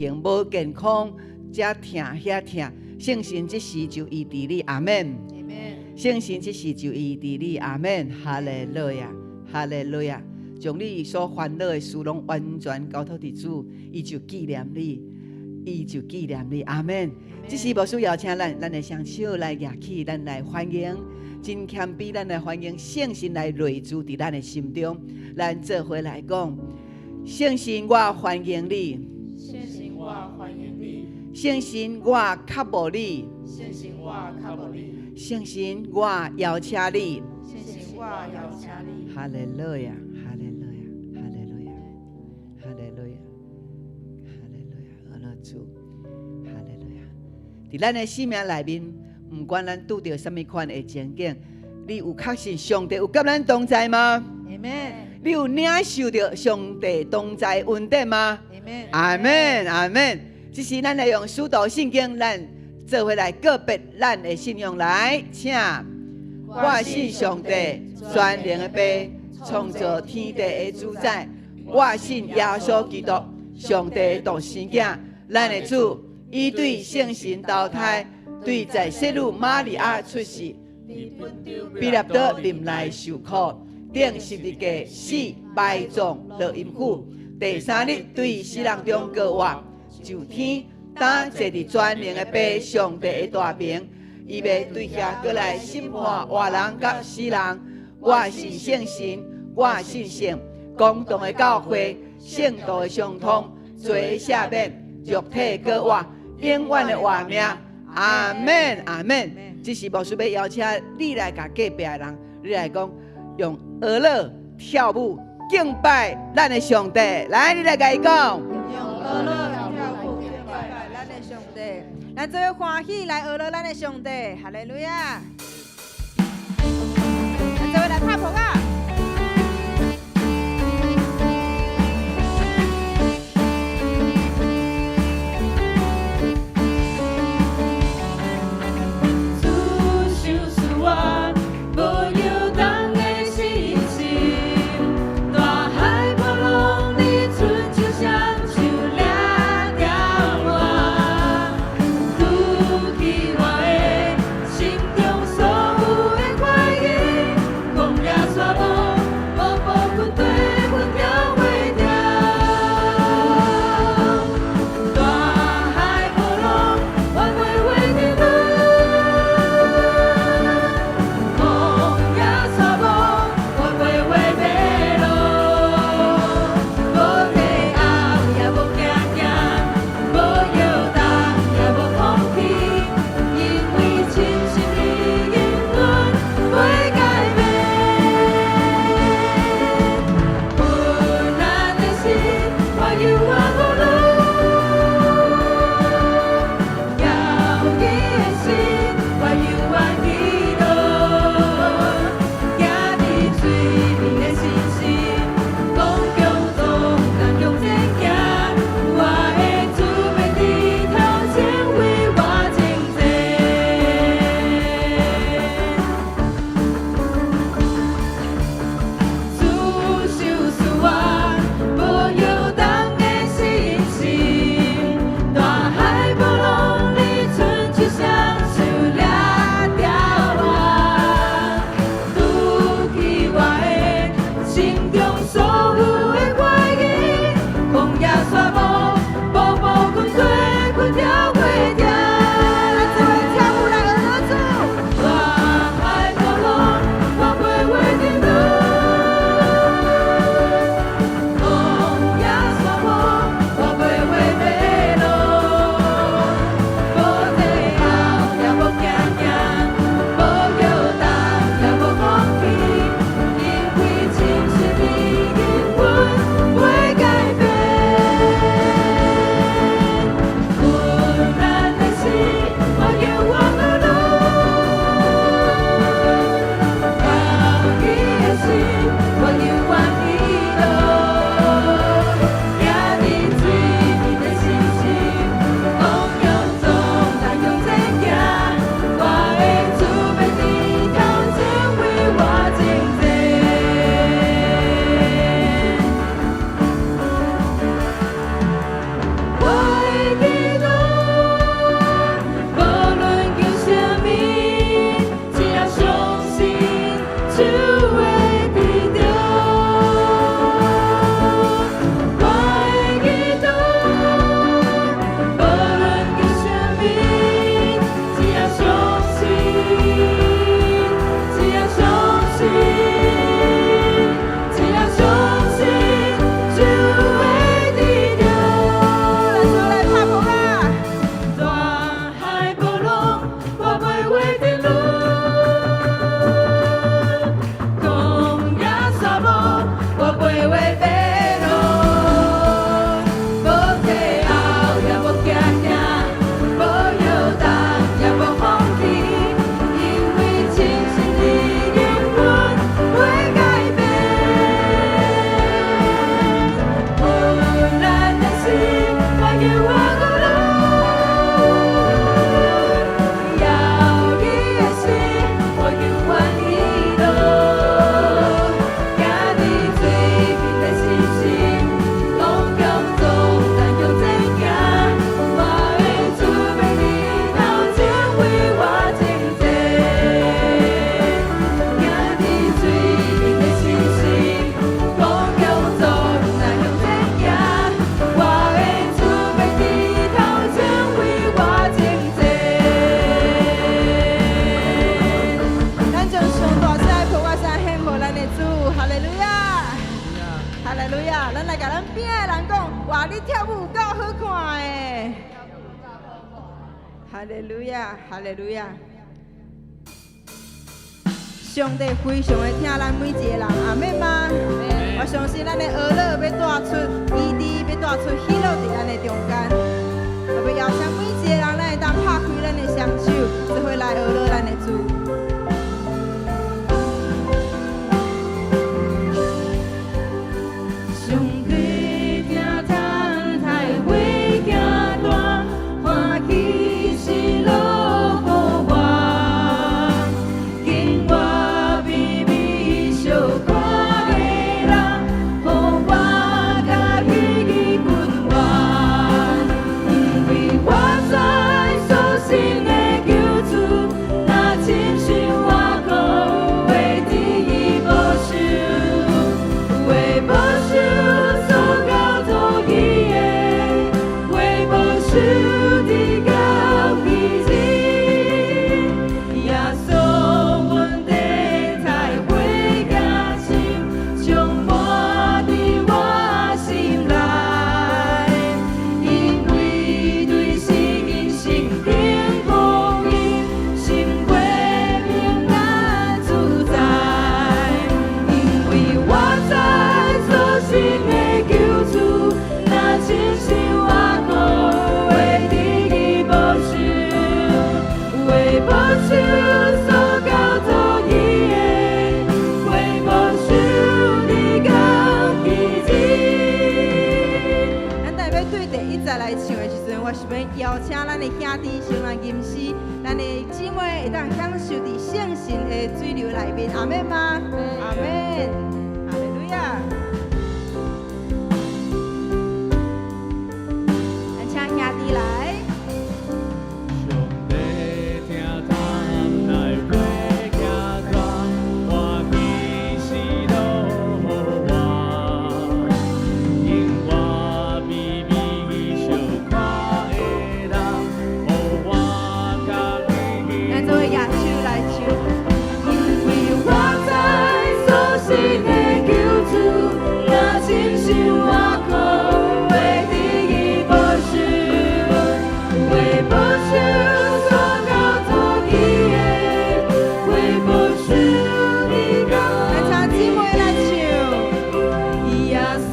無健康，遮疼遐疼，聖神這時就醫治你，阿門。聖神這時就醫治你，阿門。哈利路亞，哈利路亞，將你所煩惱的事攏完全交託佇主，伊就紀念你，伊就紀念你，阿門。這時牧師邀請咱，咱的雙手來舉起，咱來歡迎，真謙卑，咱來歡迎聖神來內住佇咱的心中。咱做伙來講，聖神，我歡迎你。聖神，我歡迎你。聖神，我渴慕你。聖神，我渴慕你。聖神，我邀請你。聖神，我邀請你。哈利路亞，哈利路亞，哈利路亞，哈利路亞，哈利路亞，阿樂主，哈利路亞。佇咱的生命內面，毋管咱拄著啥物款的情景，你有確信上帝有佮咱同在嗎？阿門。你有領受著上帝同在恩典嗎？阿門，阿門。這時咱來用使徒信經，咱做伙來告白咱的信仰來，請。我信上帝，全能的父，創造天地的主宰。我信耶穌基督，上帝的獨生囝，咱的主，伊對聖神投胎，對在聖女瑪利亞出世，彼拉多臨來受苦，釘十字架死埋葬落陰府，第三日對死人中復活，上天，擔坐佇全能的父上帝的大爿，伊欲對遐閣來審判活人佮死人。我信聖神，我信聖公同的教會，聖徒的相通，罪赦免，肉體復活，永遠的活命。阿門，阿門。這是牧師欲邀請你來共隔壁的人，你來講用呵咾跳舞敬拜咱的上帝。來，你來共伊講。用呵咾跳舞敬拜咱的上帝，咱做伙歡喜來呵咾咱的上帝，哈利路亞！咱做伙來拍噗仔。主賞賜我無搖動的信心，大海波浪，你親像雙手掠牢我，除去我的心中所有的懷疑，講耶穌。哈利路亞，哈利路亞。上帝非常會疼咱每一个人，阿們嗎？我相信咱的呵咾欲帶出醫治，欲帶出喜樂佇咱的中間。我欲邀請每一个人，咱會當拍開咱的雙手，做伙來呵咾咱的主。上帝疼嘆太火行大，歡喜喜樂予我，經我微微相看的人，予我家己去還，因為我知所信的救主，若親像我講會佇伊保守。會保守所交託伊的，會保守直到彼日。耶穌恩典太火加深，充滿佇我心內。因為對聖經聖經福音，生活平安自在。因為我知所信的救主，若親像我講，會佇伊保守，會保守所交託伊的，會保守直到彼日。咱等欲對第一節來唱的時陣，我想欲邀請咱的兄弟先來吟詩，咱的姊妹會當享受佇聖神的水流內面，阿們嗎？阿們，哈利路亞。咱請兄弟來。上帝疼嘆來火行大，歡喜喜樂予我，因我微微相看的人，予我家己咱做伙舉手來唱。因為我知所信的救主，若親像我講，會佇伊保守，會保守所交託伊的，會保守直到咱請姊妹來唱。耶穌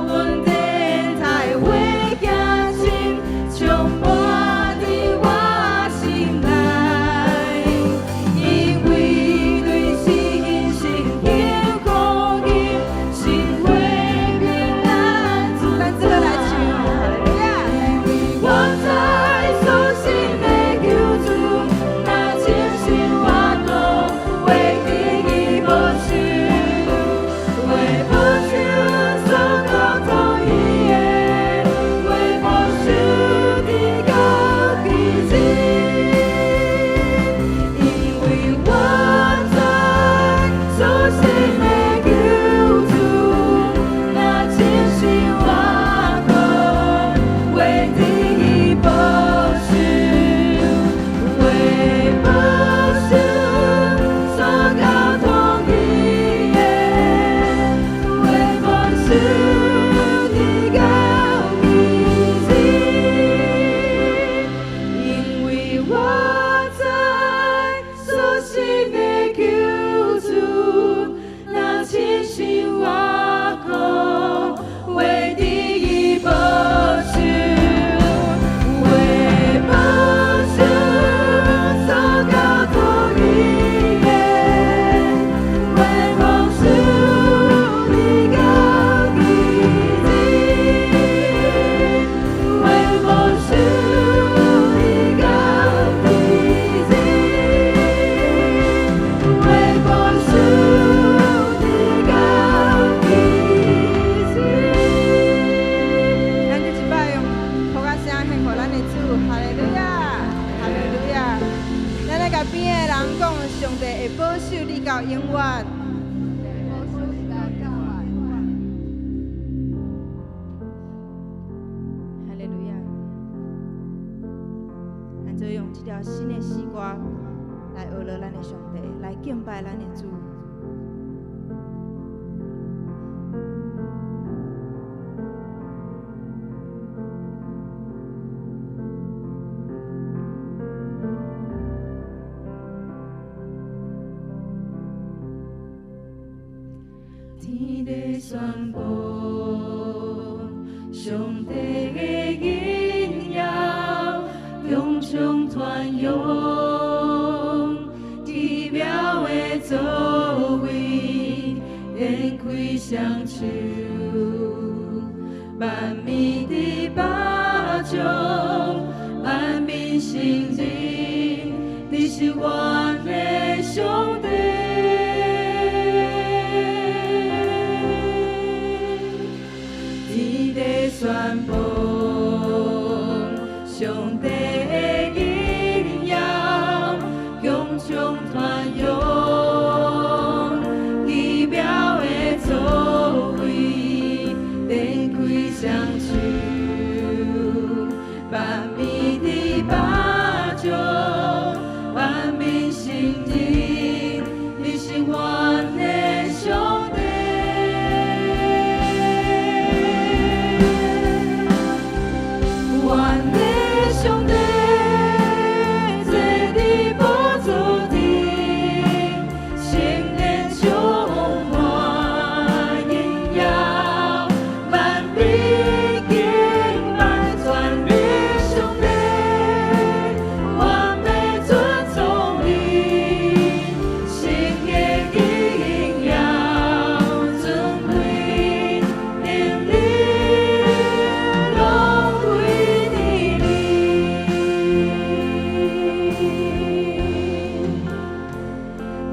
恩典太火行深，充滿佇我心內。因為對聖經聖經福音，生活平安自咱做伙來唱，哈利路亞。我知所信的救主，若親像我講，會佇伊保守，會保守所交託伊的，會保守直到彼日。因為我知所信的救主，若親像我講，會佇伊保守，會保守所交託伊的，會保守直到彼日。因為我知所信的救主，若親像我講，會佇伊保守，會保守所交託伊的，會保守直到彼日，會保守直到彼日，會保守直到彼日。咱閣一擺用鼓仔聲獻予咱的主，哈利路亞，哈利路亞。咱來共邊的人講，上帝會保守你到永遠。哈利路亞。咱就用這條新的詩歌來呵咾咱的上帝，來敬拜咱的主。宣布上帝的榮耀，強壯傳揚，奇妙的作為，展開雙手，萬民的巴掌，萬民承認，你是阮的上帝。天地宣布上帝的榮耀，強壯傳揚，奇妙的作為，展開雙手，萬民的巴掌，萬民承認，你是阮的上帝。阮的上帝，坐佇寶座頂，聖殿充滿榮耀，萬民敬拜全能上帝，我欲尊崇你，神的榮耀，尊貴能力，攏歸佇你。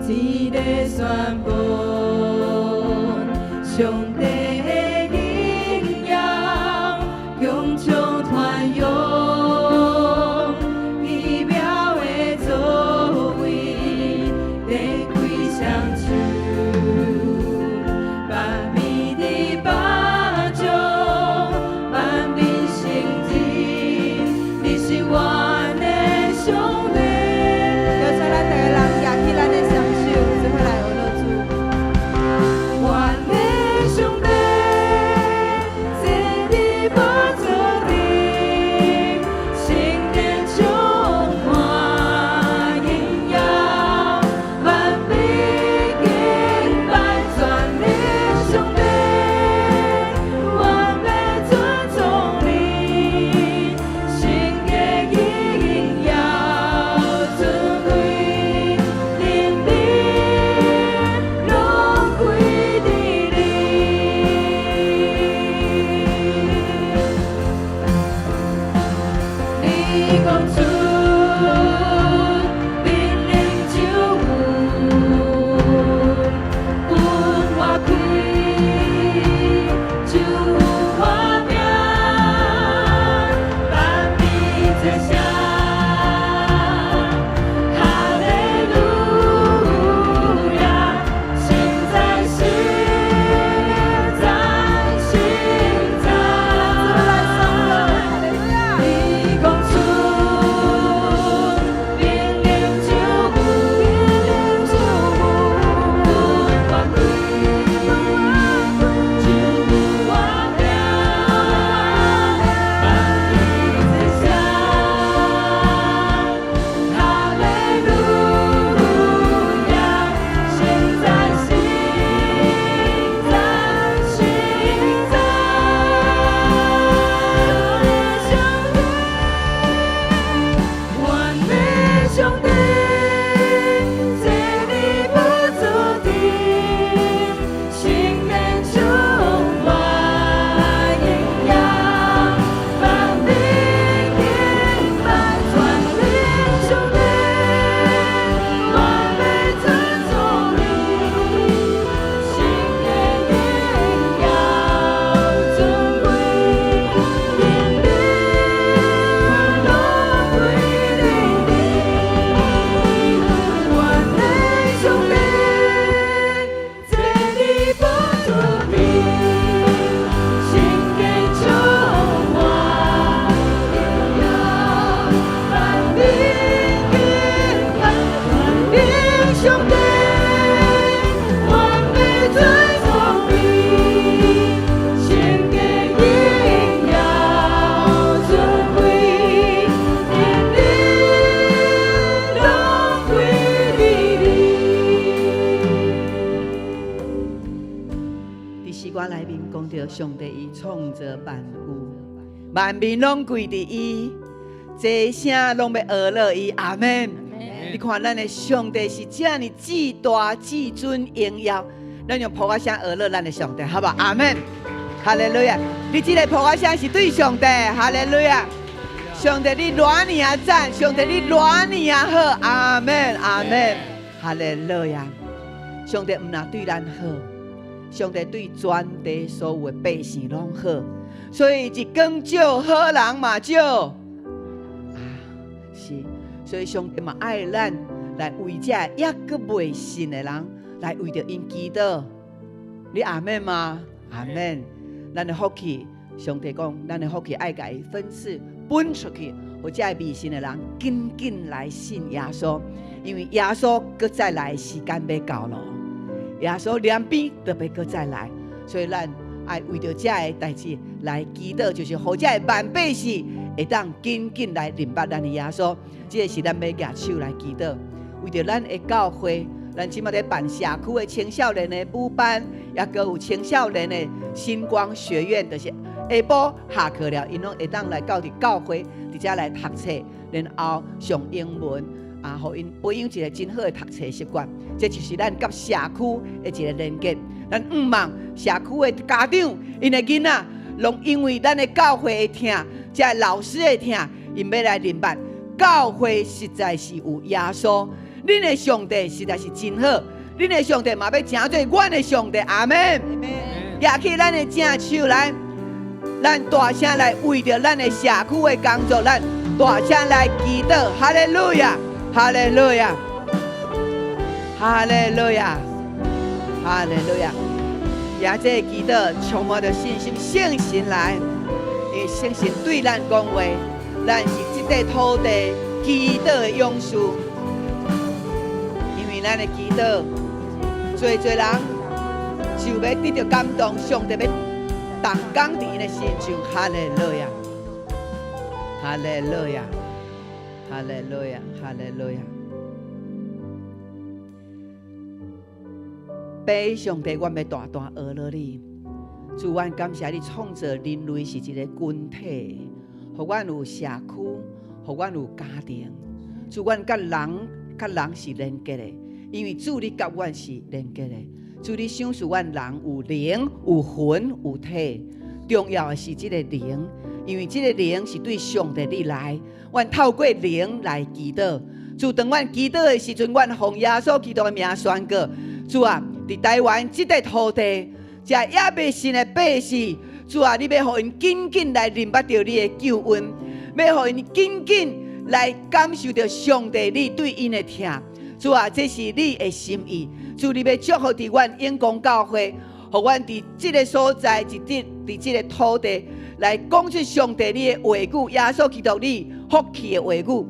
天地宣布上帝的榮耀，強壯傳揚，奇妙的作為，展開雙手，萬民的巴掌，萬民承認，你是阮的上帝。邀請咱逐個人舉起咱的雙手，做伙來學樂主。阮的上帝，坐佇寶座頂，聖殿充滿榮耀，萬民敬拜全能上帝，我欲尊崇你，神的榮耀，尊貴能力，攏歸佇你。你講出命令就有，分我開就有我命，萬民齊聲，哈利路亞，神在，神在，神在。哈利路亞。你講出命令就有，分我開就有我命，萬民齊聲，上帝伊創造萬有，萬民攏歸佇伊，齊聲攏欲呵咾伊。阿門。你看咱的上帝是遮爾至大至尊榮耀，咱用噗仔聲呵咾咱的上帝，好無？阿門。哈利路亞！你這個噗仔聲是對上帝，哈利路亞！上帝你偌爾仔讚，上帝你偌爾仔好，阿門阿門，哈利路亞！上帝毋但對咱好，上帝對全地所有的百姓攏好，所以日光照好人嘛照啊，是，所以上帝嘛愛咱來為這猶閣未信的人來為著𪜶祈禱，你阿們嗎？阿們。咱的福氣，上帝講，咱的福氣愛共伊分賜分出去，予這未信的人緊緊來信耶穌，因為耶穌閣再來的時間欲到咯，耶穌兩邊都欲閣再來，所以咱愛為著這个代誌來祈禱，就是予這个萬百姓會當緊緊來認捌咱的耶穌。這个是咱欲舉手來祈禱，為著咱的教會，咱這馬咧辦社區的青少年的舞班，抑閣有青少年的星光學院，就是下晡下課了，𪜶攏會當來到佇教會，佇遮來讀冊，然後上英文，啊，予𪜶培養一个真好的讀冊習慣。這就是咱佮社區的一个連結。咱向望社區的家長，𪜶的囡仔，攏因為咱的教會的疼，這老師的疼，𪜶欲來認捌教會實在是有耶穌。恁的上帝實在是真好，恁的上帝嘛欲成做阮的上帝，阿們。舉起咱的正手來，咱大聲來為著咱的社區的工作，咱大聲來祈禱，哈利路亞，哈利路亞，哈利路亞，哈利路亞。也這個祈禱充滿著信心，聖神來，因為聖神對咱講話，咱是這塊土地祈禱的勇士。因為咱的祈禱，濟濟人就欲得著感動，上帝欲動工佇𪜶的身上，哈利路亞，哈利路亞，哈利路亞，哈利路亞。父上帝，阮欲大大呵咾你，主，阮感謝你創造人類是一個群體，予阮有社區，予阮有家庭。主，阮佮人佮人是連結的，因為主你佮阮是連結的。主你賞賜阮人有靈、有魂、有體，重要的是這个靈，因為這个靈是對上帝你來，阮透過靈來祈禱。主，當阮祈禱的時陣，阮奉耶穌基督的名宣告：主啊，佇台灣這塊土地，這猶未信的百姓，主啊，你欲予𪜶緊緊來認捌著你的救恩，欲予𪜶緊緊來感受著上帝你對𪜶的疼。主啊，這是你的心意。主，你欲祝福佇阮永光教會，予阮佇這个所在，佇這佇這个土地來講出上帝你的話語，耶穌基督你福氣的話語，予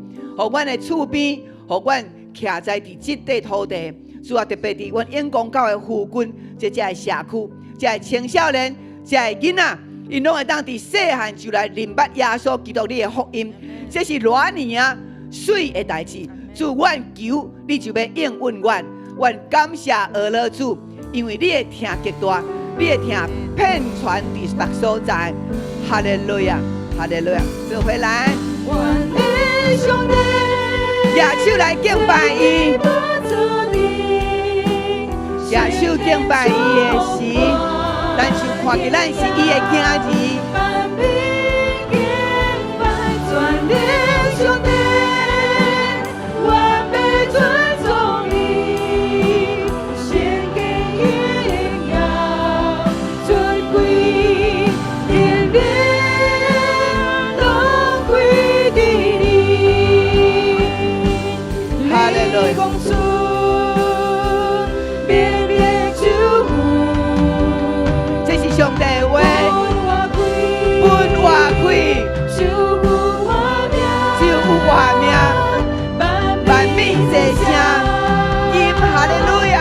阮的厝邊，予阮徛在佇這塊土地。主啊，特別佇阮永光教會附近，這遮的社區，遮的青少年，遮的囡仔，𪜶攏會當佇細漢就來認捌耶穌基督你的福音。這是偌爾仔媠的代誌。主，阮求你就欲應允阮，阮感謝呵咾主，因為你的疼極大，你的疼遍傳佇別所在。哈利路亞，哈利路亞，做伙來，舉手來敬拜伊，舉手敬拜伊的時，咱就看見咱是伊的囝兒。哈利路亞。這是上帝的話，分活氣，就有活命，萬民齊聲，吟哈利路亞。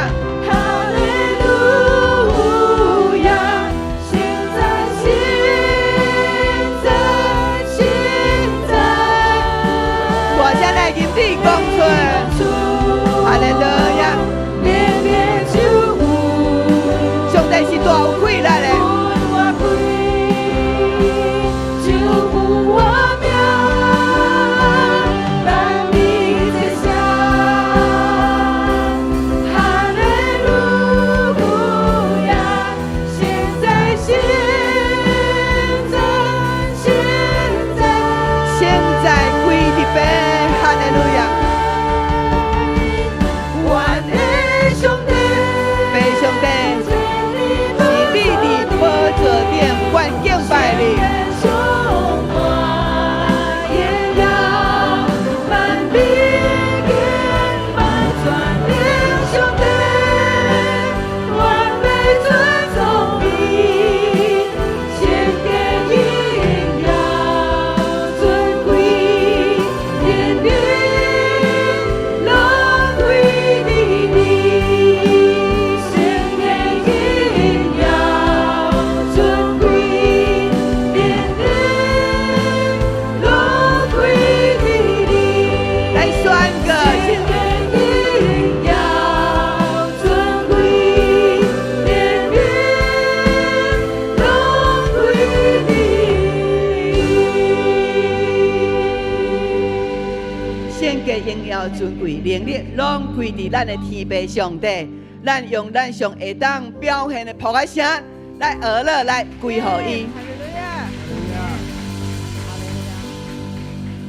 哈利路亞，現在，現在，現在，大聲來吟你講出，哈利路亞。連連就上帝是大有氣力的。聖潔、榮耀、尊貴、能力，攏歸佇咱的天父上帝。咱用咱上會當表現的噗仔聲來呵咾來歸予伊。哈利路亞。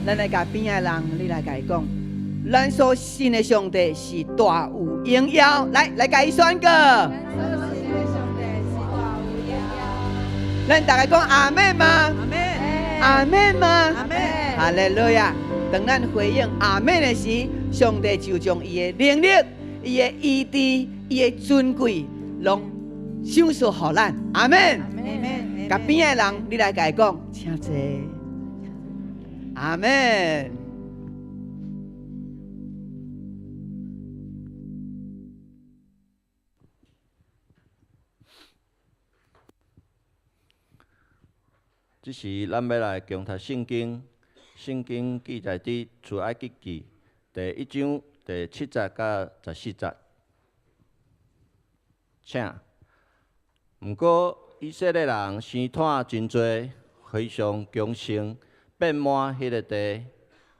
咱來共邊仔的人，你來共伊講，咱所信的上帝是大有榮耀。來，來共伊宣告。咱所信的上帝是大有榮耀。咱逐家講阿們嗎？阿們。阿們嗎？阿們。哈利路亞！當咱回應阿們的時，上帝就將伊的能力、伊的醫治、伊的尊貴，攏賞賜予咱。阿們。阿們。共邊仔的人，你來共伊講，請坐。阿們。這時，咱欲來共讀聖經。聖經記載佇出埃及記第一章第七節到十四節。請。毋過以色列人生湠真濟，非常強盛，遍滿彼个地。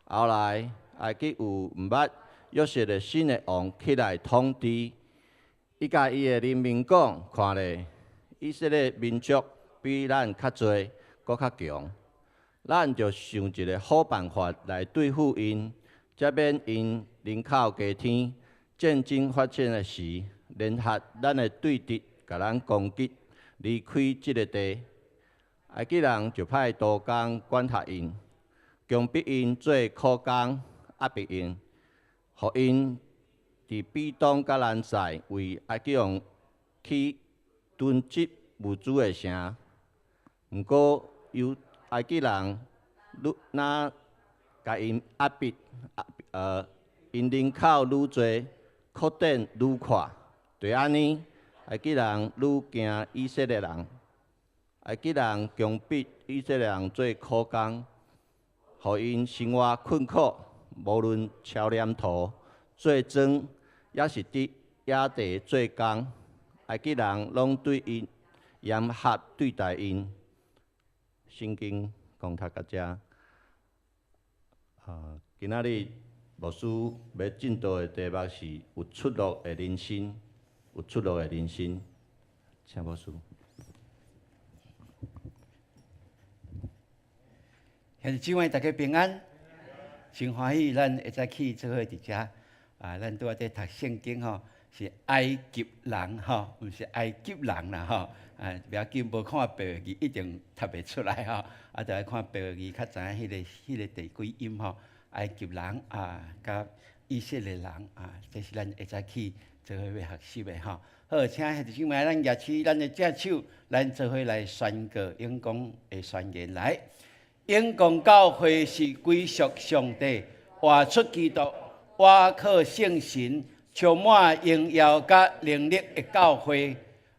後來埃及有毋捌約瑟的新的王起來統治，伊共伊的人民講：看咧，以色列民族比咱較濟，閣較強，咱著想一个好辦法來對付𪜶，才免𪜶人口加添，戰爭發生的時，聯合咱的對敵，共咱攻擊，離開這个地。埃及人就派督工管轄𪜶，強迫𪜶做苦工，壓迫𪜶，予𪜶佇比東佮蘭塞為埃及王起囤積物資的城。毋過，猶埃及人愈若共𪜶壓迫，𪜶人口愈濟，擴展愈快，就按呢，埃及人愈驚以色列人。埃及人強迫以色列人做苦工，予𪜶生活困苦，無論敲黏土、做磚，抑是佇野地做工，埃及人攏對𪜶嚴苛對待𪜶。聖經講讀到遮，啊，今仔日牧師欲證道的題目是有出路的人生，有出路的人生，請牧師。兄弟姊妹，大家平安，真歡喜，咱會使去做伙佇遮。啊，咱拄仔佇讀聖經吼，是埃及人吼，毋是埃及人啦吼。啊，袂要緊，無看白話字一定讀袂出來吼。啊，著愛看白話字，較知影彼個第幾音吼。埃及人啊，佮以色列人啊，這是咱會使去做伙欲學習的吼。好，請兄弟姊妹，咱舉起咱的正手，咱做伙來宣告永光的宣言來。永光教會是歸屬上帝，活出基督，倚靠聖神，充滿榮耀佮能力的教會。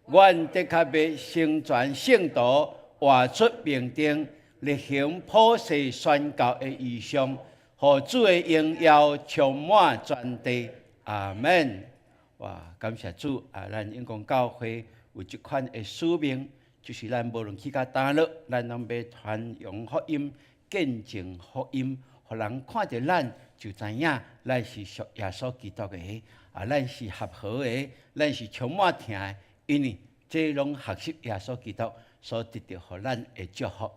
阮的確欲成全聖徒，活出命定，力行普世宣教的異象，予主的榮耀充滿全地。阿們。哇，感謝主啊！咱永光教會有這款的使命。就是咱無論去到佗落，咱攏欲傳揚福音、見證福音，予人看著咱就知影咱是屬耶穌基督的，啊，咱是合和的，咱是充滿疼的，因為這攏學習耶穌基督所得著予咱的祝福。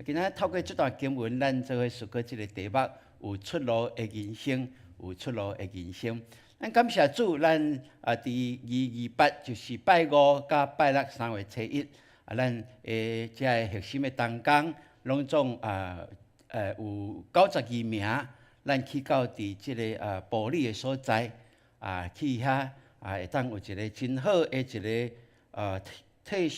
今仔透過這段經文，咱做伙思考這个題目：有出路的人生，有出路的人生。咱感謝主，咱啊，佇二二八就是拜五佮拜六三月初一。啊，咱的遮个核心的同工，攏總啊，有92名，咱去到佇這个啊埔里的所在，啊去遐啊會當有一个真好的一个退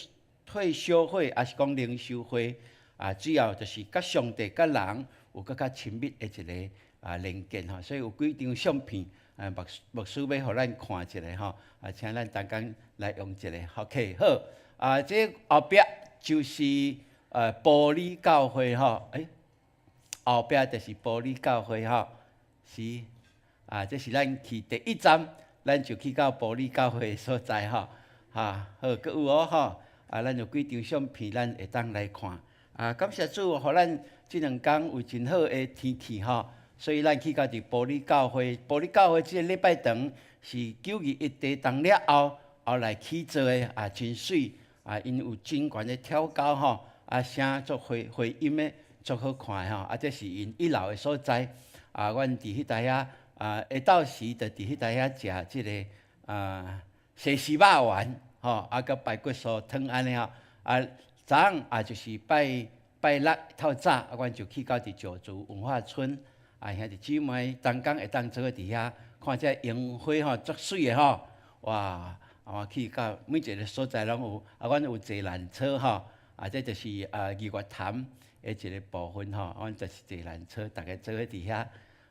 退修會，抑是講靈修會，啊主要就是佮上帝佮人有閣較親密的一个啊連結吼，所以有幾張相片，啊牧牧師欲予咱看一下吼，啊請咱同工來用一下，OK 好。啊，這後壁就是埔里教會吼，欸，後壁就是埔里教會吼，是啊，這是咱去第一站，咱就去到埔里教會的所在吼，哈，好，閣有哦吼，啊，咱有幾張相片，咱會當來看。啊，感謝主，予咱這兩工有真好的天氣吼，所以咱去到佇埔里教會，埔里教會這个禮拜堂是9·21地動了後，後來起做的啊，真媠啊，𪜶有真懸的挑高吼，啊聲足回回音的足好看的吼，啊這是𪜶一樓的所在，啊，阮佇彼搭遐啊，下晝時就佇彼搭遐食這个啊西施肉圓吼，啊閣排骨酥湯按呢吼，啊早昏啊就是拜拜六透早，啊阮就去到佇石柱文化村。啊，兄弟姊妹，同工會當做伙佇遐看這櫻花吼，足媠的吼，哇！啊，去到每一个所在攏有，啊，阮有坐纜車吼，啊，這就是啊二月潭的一个部分吼，阮就是坐纜車，逐家做伙佇遐，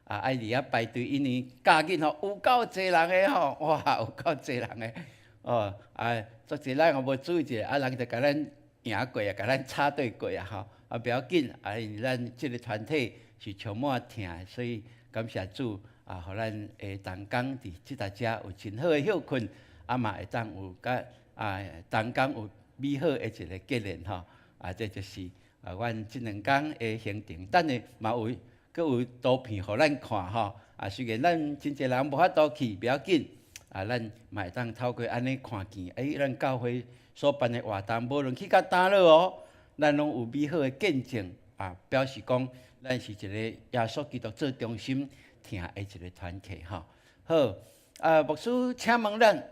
啊，愛佇遐排隊，因為假日吼有夠濟人的吼，哇，有夠濟人的，哦，啊，足濟咱也無注意者，啊，人就共咱贏過啊，共咱插隊過啊，吼，啊，不要緊，啊，因為咱這个團體是充滿疼，所以感謝主啊，予咱的同工佇這搭遮有真好的歇睏，啊嘛會當有佮啊同工有美好的一个結連吼，啊，這就是啊阮這兩工的行程。等下嘛有閣有圖片予咱看吼，啊，雖然咱真濟人無法度去，不要緊，啊，咱嘛會當透過按呢看見，欸，咱教會所辦的活動，無論去到佗落哦，咱攏有美好的見證啊，表示講，咱是一個耶穌基督做中心疼的一個團體吼。好，啊，牧師請問咱，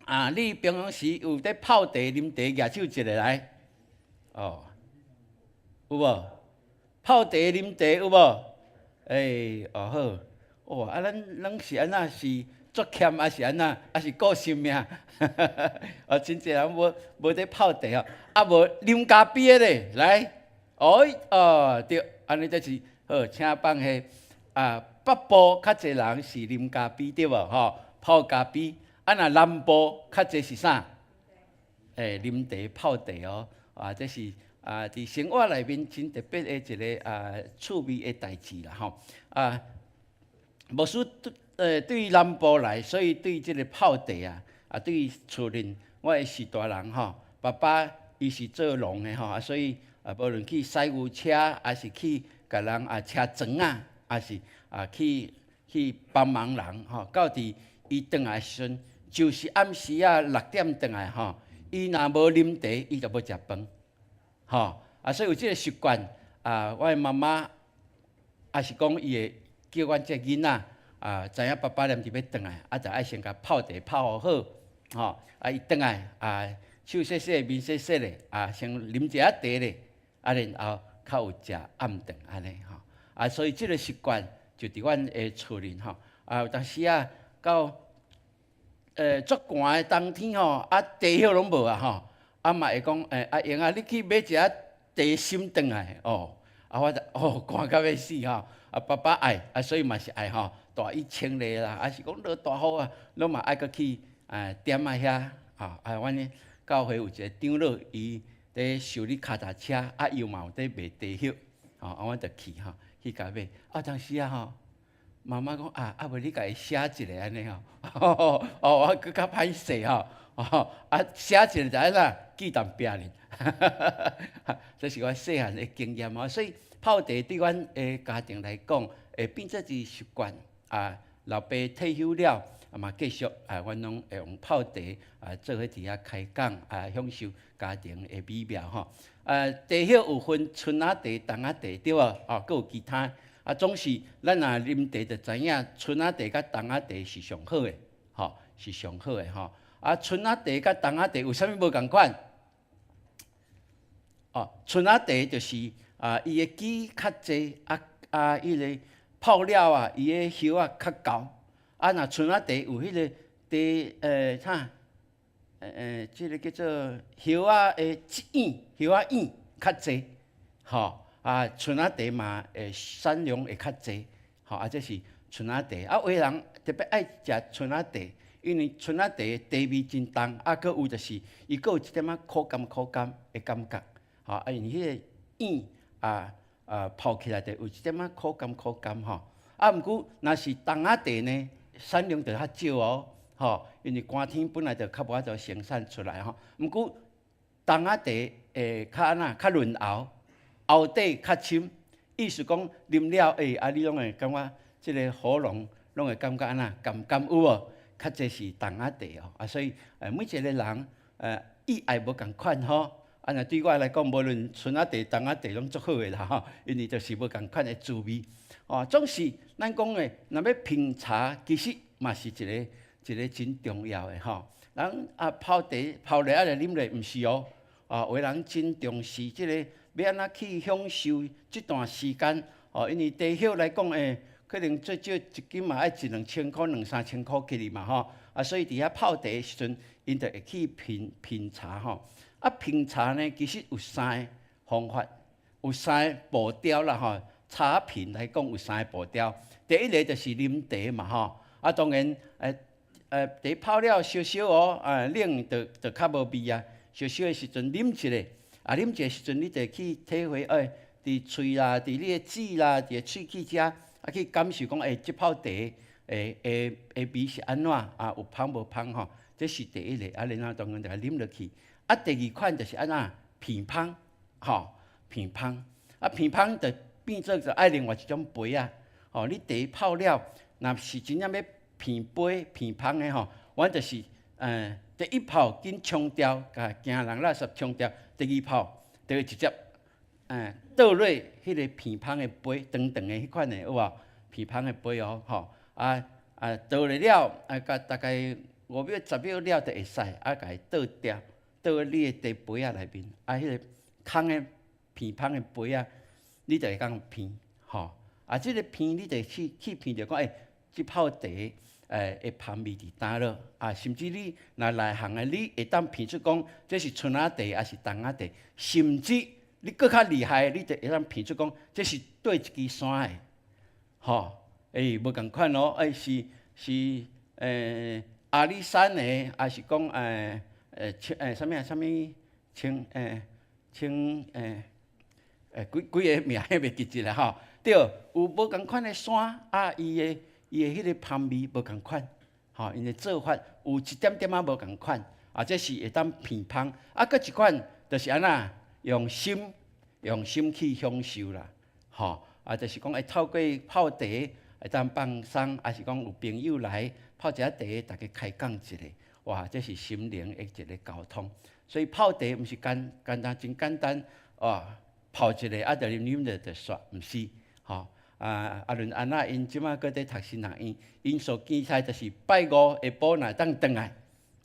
啊，你平常時有佇泡茶、啉茶，舉手一下來。哦，有無？泡茶、啉茶有無？欸，哦好，哦，啊，咱攏是按怎是足儉，還是按怎？還是顧性命？哦，真濟人無無佇泡茶吼，啊無啉咖啡的咧，來，哦，哦，對。按呢就是好，請放下啊，北部較濟人是啉咖啡對無吼？泡咖啡。啊，若南部較濟是啥？欸，啉茶泡茶哦。啊，這是啊，佇生活內面真特別的一个啊趣味的代誌啦吼。啊，牧師對對南部來，所以對這个泡茶啊，啊對厝裡我的序大人吼，爸爸伊是做農的吼，啊所以。啊，無論去駛牛車，還是去共人啊車船仔，還是啊去去幫忙人吼。到佇伊轉來時陣，就是暗時仔6點轉來吼，伊若無啉茶，伊就無食飯，吼。啊，所以有這个習慣啊，我的媽媽也是講伊會叫阮這囡仔啊，知影爸爸踮佇欲轉來，啊，就愛先共泡茶泡予好，吼。啊，伊轉來啊，手洗洗，面洗洗咧，啊，先啉一下茶咧。啊，然後較有食暗頓按呢吼，啊，所以這个習慣就佇阮的厝裡吼，啊，有當時啊，到足寒的冬天吼，啊，茶葉攏無啊吼，啊嘛會講，阿英啊，你去買一下茶心轉來哦，啊，我就哦寒到欲死吼，啊，爸爸愛，啊，所以嘛是愛吼，帶1000里啦，啊是講落大雨啊，攏嘛愛閣去啊店仔遐，啊，啊，阮教會有一个長老伊佇修理跤踏車，啊，伊嘛有佇賣茶葉，吼，啊，阮就去吼，去共買。啊，當時啊吼，媽媽講啊，啊無你共伊寫一下按呢吼，哦，我閣較歹勢吼，哦，啊，寫一個就按怎記淡薄爾，這是我細漢的經驗吼。所以泡茶對阮的家庭來講，會變做一習慣啊。老爸退休了，啊嘛繼續啊，阮攏會用泡茶啊，做伙佇遐開講啊，享受家庭的美妙吼。啊，茶葉有分春仔茶、冬仔茶，對無？哦，閣有其他。啊，總是咱若啉茶就知影，春仔茶佮冬仔茶是上好的，吼，是上好的吼。啊，春仔茶佮冬仔茶有啥物無仝款？哦，春仔茶就是啊，伊的枝較濟，啊啊，彼个泡了啊，伊的葉仔較厚。啊，若春仔茶有彼个茶，啥？這个叫做葉仔的葉，葉仔葉較濟，吼。啊，春仔茶嘛會產量會較濟，吼啊，這是春仔茶。啊，有的人特別愛食春仔茶，因為春仔茶的茶味真重，啊，閣有就是伊閣有一點仔苦甘苦甘的感覺，吼啊，因為彼個葉啊啊泡起來就有一點仔苦甘苦甘吼。啊，毋過若是冬仔茶呢，產量就較少哦，吼，因為寒天本來就較無法度生產出來吼。毋過冬仔茶會較按怎較潤喉。喉底較深，意思講啉了，欸，啊，你攏會感覺這个喉嚨攏會感覺按怎甘甘有無？較濟是重仔茶哦，啊，所以每一個人意愛無仝款吼。啊，若對我來講，無論春仔茶、冬仔茶攏足好的啦吼，因為就是無仝款的滋味。哦，總是咱講的，若欲品茶，其實嘛是一个一个真重要的吼。人啊泡茶泡咧啊來啉咧，毋是哦。啊，有的人真重視這个欲按怎去享受這段時間。哦，因為茶葉來講，欸，可能最少一斤嘛愛一兩千箍、兩三千箍起哩嘛吼。啊，所以佇遐泡茶的時陣，𪜶就會去品品茶吼。啊，品茶呢，其實有三个方法，有三个步調啦吼。茶品來講有三個步調，第一个就是啉茶嘛吼。啊，當然，茶泡了燒燒哦，啊，冷就就較無味啊。燒燒的時陣啉一下，啊，啉一下時陣，你就去體會，欸，佇喙啦，佇你的舌啦，佇喙齒遮，啊，去感受講，欸，這泡茶的味是按怎？啊，有芳無芳吼？這是第一个，啊，然後當然就共啉落去。啊，第二款就是按怎品芳，吼，品芳。啊，品芳就變做就愛另外一種杯仔。吼，你茶泡了，若是真正欲品杯品芳的吼，阮就是，第一泡緊沖掉，共驚人垃圾沖掉。第二泡就會直接，倒落彼个品芳的杯，長長的彼款的有無？品芳的杯哦，吼，啊啊倒落了，啊，共大概5秒、10秒了就會使，啊，共伊倒掉，倒你的茶杯仔內面，啊，彼个空的品芳的杯仔，你就會當品，吼，啊，這个品你就去去品著講，欸，這泡茶，的芳味佇佗落，啊，甚至你若內行的，你會當品出講，這是春仔茶抑是冬仔茶，甚至你閣較厲害，你就會當品出講，這是佗一支山的，吼，欸，無仝款哦，欸，是是，阿里山的，抑是講青啥物啊？啥物青青幾幾个名袂記得啦吼。對，有無仝款的山，啊，伊的彼个芳味無仝款，吼，𪜶的做法有一點點仔無仝款，啊，這是會當品芳。啊，閣一款就是按怎用心用心去享受啦，吼，啊，就是講會透過泡茶會當放鬆，抑是講有朋友來泡一下茶，大家開講一下，哇，這是心靈的一个溝通。所以泡茶毋是簡簡單真簡單，哦，泡一下啊，就啉啉就就煞，毋是，吼。啊，阿倫安娜𪜶這馬閣佇讀神學院，𪜶所期待就是拜五下晡若當轉來，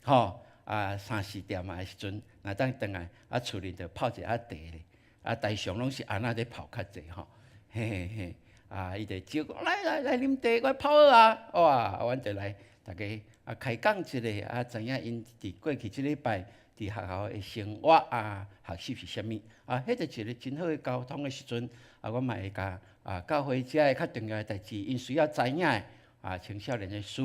吼，啊三四點仔的時陣若當轉來，啊厝裡就泡一下茶咧，啊台上攏是安娜咧泡較濟吼，嘿嘿嘿，啊伊就招講來來來啉茶，我泡好啊，哇，阮就來逐家啊開講一下，啊知影𪜶佇過去這禮拜佇學校的生活啊，學習是啥物，啊，彼就一个真好的溝通的時陣，啊，我嘛會共啊教會遮的較重要的代誌，𪜶需要知影的啊，青少年的事、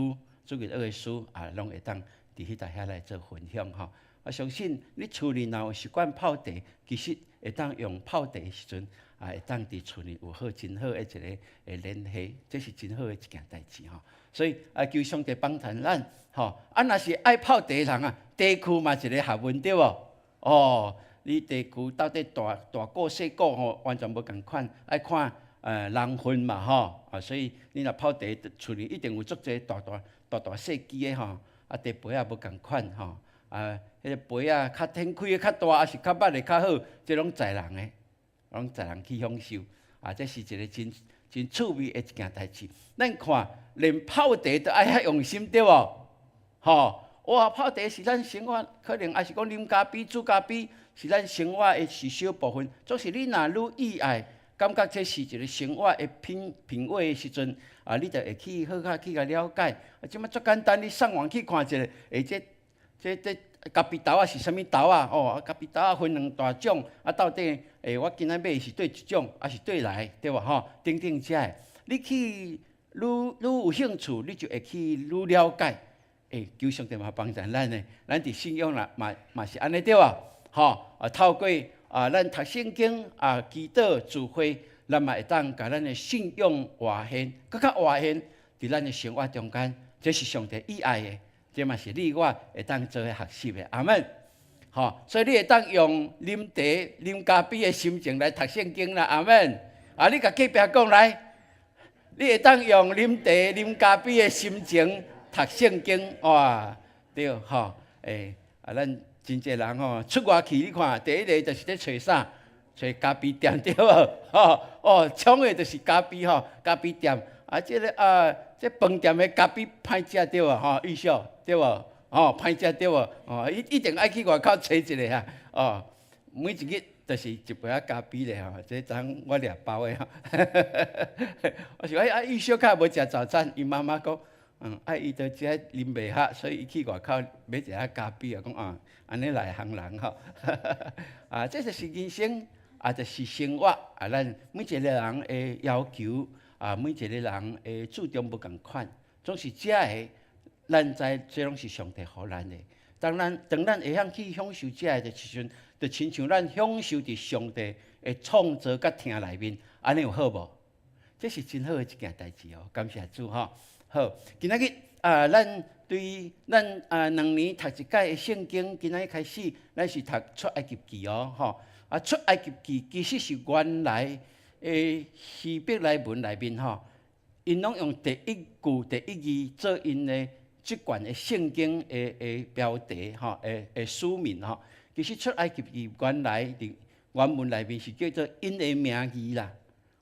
主日學的事啊，攏會當佇彼搭遐來做分享吼。我相信你厝裡若有習慣泡茶，其實會當用泡茶的時陣，啊，會當佇厝裡有好真好的一個的聯繫，這是真好的一件代誌吼。所以啊，求上帝幫助咱吼。啊，若是愛泡茶的人啊，茶區嘛一个學問對無？哦，你茶區到底大大股細股吼，完全無仝款，愛看人份嘛吼。啊，所以你若泡茶，厝裡一定有足濟大大大大細支的吼。啊，茶杯仔無仝款吼。啊，彼个杯仔較天開的較大，抑是較密的較好，這攏在人的，攏在人去享受。啊，這是一个真真趣味的一件代誌。咱看，連泡茶都愛遐用心對無？吼，哇，泡茶是咱生活，可能抑是講啉咖啡、煮咖啡，是咱生活的一小部分。總是你若愈意愛，感覺這是一个生活的品品味的時陣，啊，你就會去好較去共了解。啊，這馬足簡單，你上網去看一下，欸，這這這咖啡豆仔是啥物豆仔？哦，咖啡豆仔分兩大種，啊，到底欸，我今仔買的是佗一種，抑是佗來，對無吼？等等遮的，你去愈愈有興趣，你就會去愈了解。欸，求上帝嘛幫助咱呢，咱佇信仰啦嘛嘛是按呢對無？吼啊，透過啊，咱讀聖經啊，祈禱聚會，咱嘛會當共咱的信仰活現，閣較活現佇咱的生活中間，這是上帝意愛的，這嘛是你我會當做伙學習的。阿門。吼，所以你會當用啉茶、啉咖啡的心情來讀聖經啦。阿門。啊，你共隔壁講來，你會當用啉茶、啉咖啡的心情讀聖經，哇，對吼，欸，啊，咱真濟人吼出外去，你看第一个就是咧揣啥？揣咖啡店對無？吼哦，衝的就是咖啡吼，咖啡店啊，這个啊，這飯店的咖啡歹食對無？吼，玉秀對無？吼，歹食對無？哦，一定愛去外口揣一个啊，哦，每一日就是一杯仔咖啡咧吼，這昨我掠包的吼。我想啊，玉秀較無食早餐，伊媽媽講，啊，伊都食啉袂合，所以伊去外口買一下咖啡啊，講啊，按呢內行人吼。啊，這就是人生，啊，就是生活啊，咱每一個人的要求啊，每一個人的注重無仝款，總是這个，咱知這攏是上帝予咱的。當咱會曉去享受這个的時陣，就親像咱享受佇上帝的創造佮疼內面，按呢有好無？這是真好的一件代誌哦，感謝主吼。好，今仔日啊，咱對咱啊2年讀一擺的聖經，今仔日開始，咱是讀出埃及記哦，吼。啊，出埃及記其實是原來的希伯來文內面吼，𪜶攏用第一句第一字做𪜶的這卷的聖經的標題吼，的書名吼。其實出埃及記原來佇原文內面是叫做𪜶的名字啦，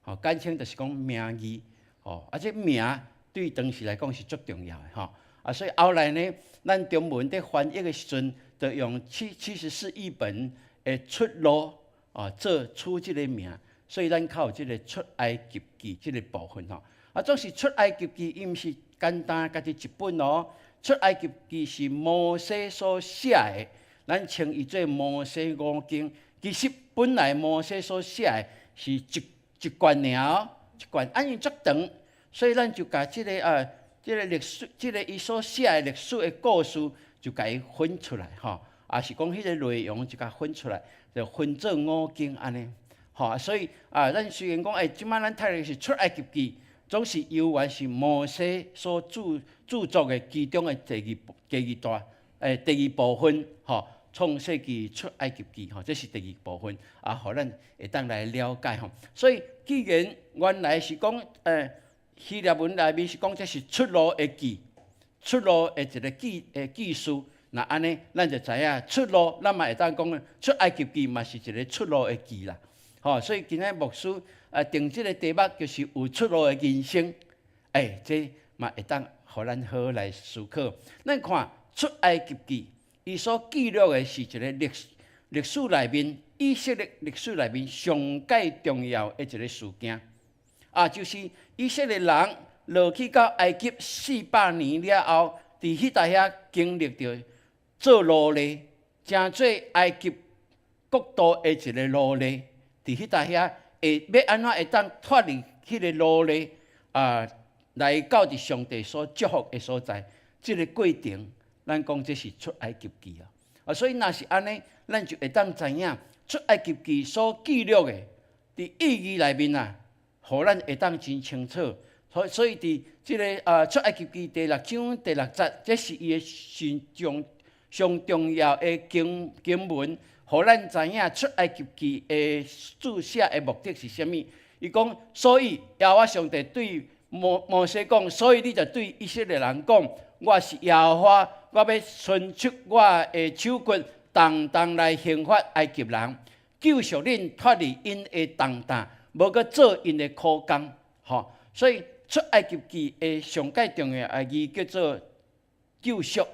吼，簡稱就是講名字，吼，啊，這名對當時來講是足重要的吼。啊，所以後來呢，咱中文佇翻譯的時陣，就用74譯本的出路啊，做出這个名，所以咱較有這个出埃及記這个部分吼。啊，總是出埃及記，伊毋是簡單家己一本哦。出埃及記是摩西所寫的，咱稱伊做摩西五經。其實本來摩西所寫的是一卷爾哦，一卷，啊，因為足長，所以咱就共這个啊，這个歷史，這个伊所寫的歷史的故事，就共伊分出來吼，也是講彼个內容就共分出來，就分做五經按呢，吼，所以啊，咱雖然講，欸，這擺咱讀的是出埃及記，總是猶原是摩西所著作的其中的第二大，欸，第二部分，吼，創世記出埃及記，吼，這是第二部分，啊，予咱會當來了解吼。所以，既然原來是講，希臘文內面是講這是出路的記，出路的一個記的記事。若按呢，咱就知影出路，咱嘛會當講出埃及記嘛是一個出路的記啦。吼，所以今仔牧師啊定這個題目就是有出路的人生。欸，這嘛會當予咱好好來思考。咱看出埃及記，伊所記錄的是一個歷史內面，以色列歷史內面上蓋重要的一個事件。啊，就是以色列人落去到埃及400年了後，佇彼搭遐經歷著做奴隸，成做埃及國度的一個奴隸，佇彼搭遐會欲按怎會當脫離彼个奴隸啊，來到佇上帝所祝福的所在，這个過程，咱講這是出埃及記啊。啊，所以若是按呢，咱就會當知影出埃及記所記錄的，佇意義內面啊，予咱會當真清楚。所以佇這个啊出埃及記第六章第六節，這是伊的上重上重要的經文，予咱知影出埃及記的著寫的目的是啥物。伊講，所以耶和華上帝對摩西講，所以你就對以色列人講，我是耶和華，我欲伸出我的手骨，重重來刑罰埃及人，救贖恁脫離𪜶的重擔，無閣做𪜶的苦工。吼，所以出埃及記的上蓋重要的字叫做救贖，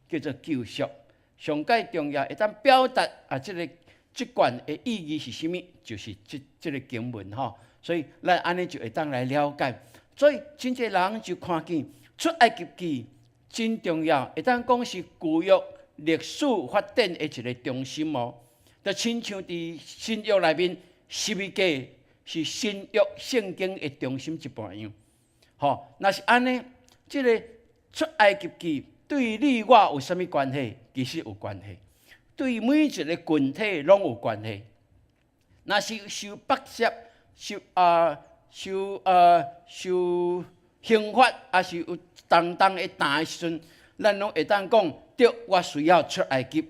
叫做救贖。上蓋重要會當表達啊，這个這卷的意義是啥物？就是這个經文吼。所以咱按呢就會當來了解。所以真濟人就看見出埃及記真重要，會當講是舊約歷史發展的一個中心哦。就親像佇新約內面十字架是新約聖經的中心一般樣。吼，若是按呢，這个出埃及記對你我有啥物關係？其實有關係，對每一個群體攏有關係。若是受剝削、受刑罰，抑是有重重的擔的時陣，咱攏會當講：對，我需要出埃及，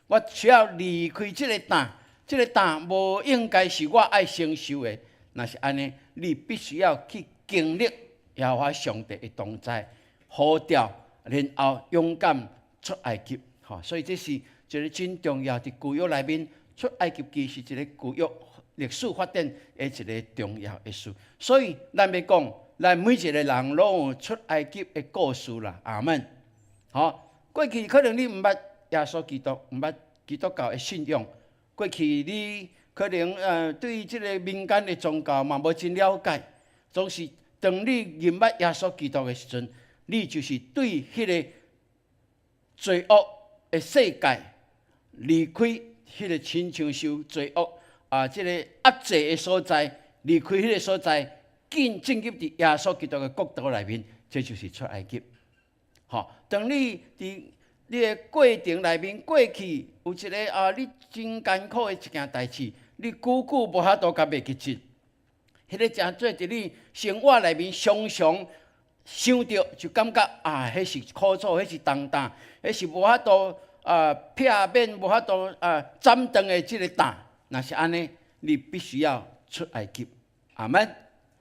我需要離開這个擔，這个擔無應該是我愛承受的。若是按呢，你必須要去經歷耶和華上帝的同在、呼召，然後勇敢出埃及。吼，所以這是一個真重要，佇舊約內面，出埃及記是一個舊約歷史發展的一個重要的事。所以咱欲講，咱每一個人攏有出埃及的故事啦。阿門。吼，過去可能你毋捌耶穌基督，毋捌基督教的信仰。過去你可能對這個民間的宗教嘛無真了解。總是當你認捌耶穌基督的時陣，你就是對彼個罪惡的世界離開，彼個親像受罪惡啊，這個壓制的所在，離開彼個所在，進入佇耶穌基督的國度內面，這就是出埃及。吼，當你佇你的過程內面過去有一個啊，你真艱苦的一件代誌，你久久無法度共袂記得，彼個成做佇你生活內面常常想著，就感覺啊，彼是苦楚，彼是重擔，彼是無法度啊避免，無法度啊斬斷的這個擔。若是按呢，你必須要出埃及。阿門。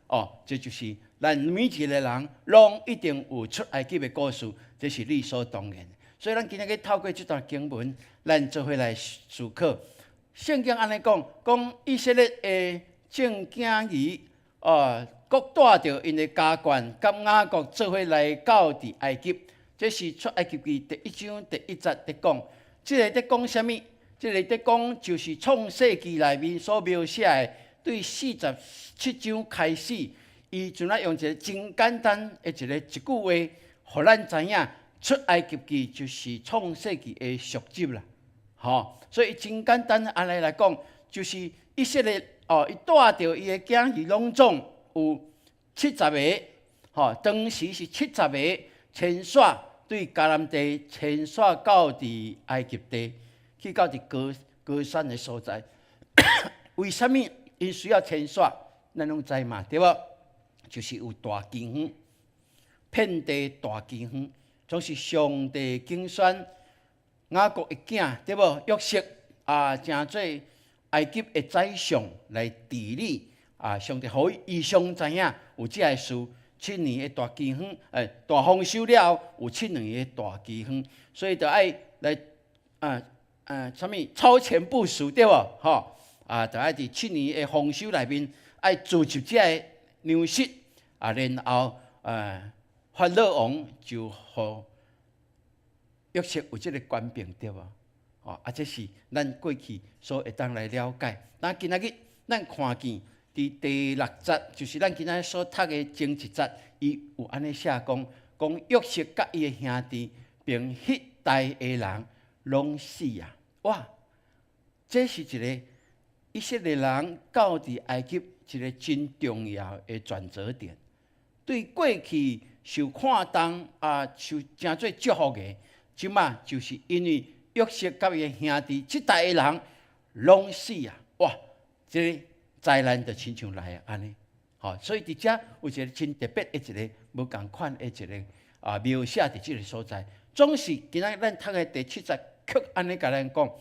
哦，這就是咱每一個人攏一定有出埃及的故事，這是理所當然。所以咱今仔日透過這段經文，咱做伙來思考。聖經按呢講，講以色列的眾囝兒，哦，各帶著𪜶的家眷，佮雅各做伙來到佇埃及。這是出埃及記第一章第一節佇講。這个佇講啥物？這个佇講就是創世記內面所描寫的，對47章開始，伊陣仔用一個真簡單的一句話，予咱知影出埃及記就是創世記的續集啦，吼，所以真簡單按呢來講，就是以色列哦，伊帶著伊的囝兒攏總有七十个，吼，當時是七十个遷徙對迦南地遷徙到佇埃及地，去到佇歌珊的所在。為啥物𪜶需要遷徙？咱攏知嘛，對無？就是有大饑荒，遍地大饑荒，總是上帝揀選雅各的囝，對無？約瑟啊，成做埃及的宰相來治理啊，上帝予伊異象知影有這个事，七年的大饑荒，大豐收了後有七年的大饑荒，所以著愛來啥物超前部署，對無？吼啊，著愛佇七年的豐收內面愛貯集這个糧食啊，然後法老王就予約瑟有這个權柄，對無？哦，啊，這是咱過去所會當來了解。那今仔日咱看見佇第六節，就是咱今仔日所讀的前一節，伊有按呢寫講，講約瑟佮伊的兄弟並彼代的人攏死啊！哇，這是一個以色列人到佇埃及一個真重要的轉折點。對過去受看重啊，受誠做祝福的，這馬就是因為約瑟佮伊的兄弟這代的人攏死啊！哇，這个災難就親像來啊按呢。吼，所以佇遮有一個真特別的一個無仝款的一個啊描寫佇這个所在。總是今仔咱讀的第七節，卻按呢共咱講，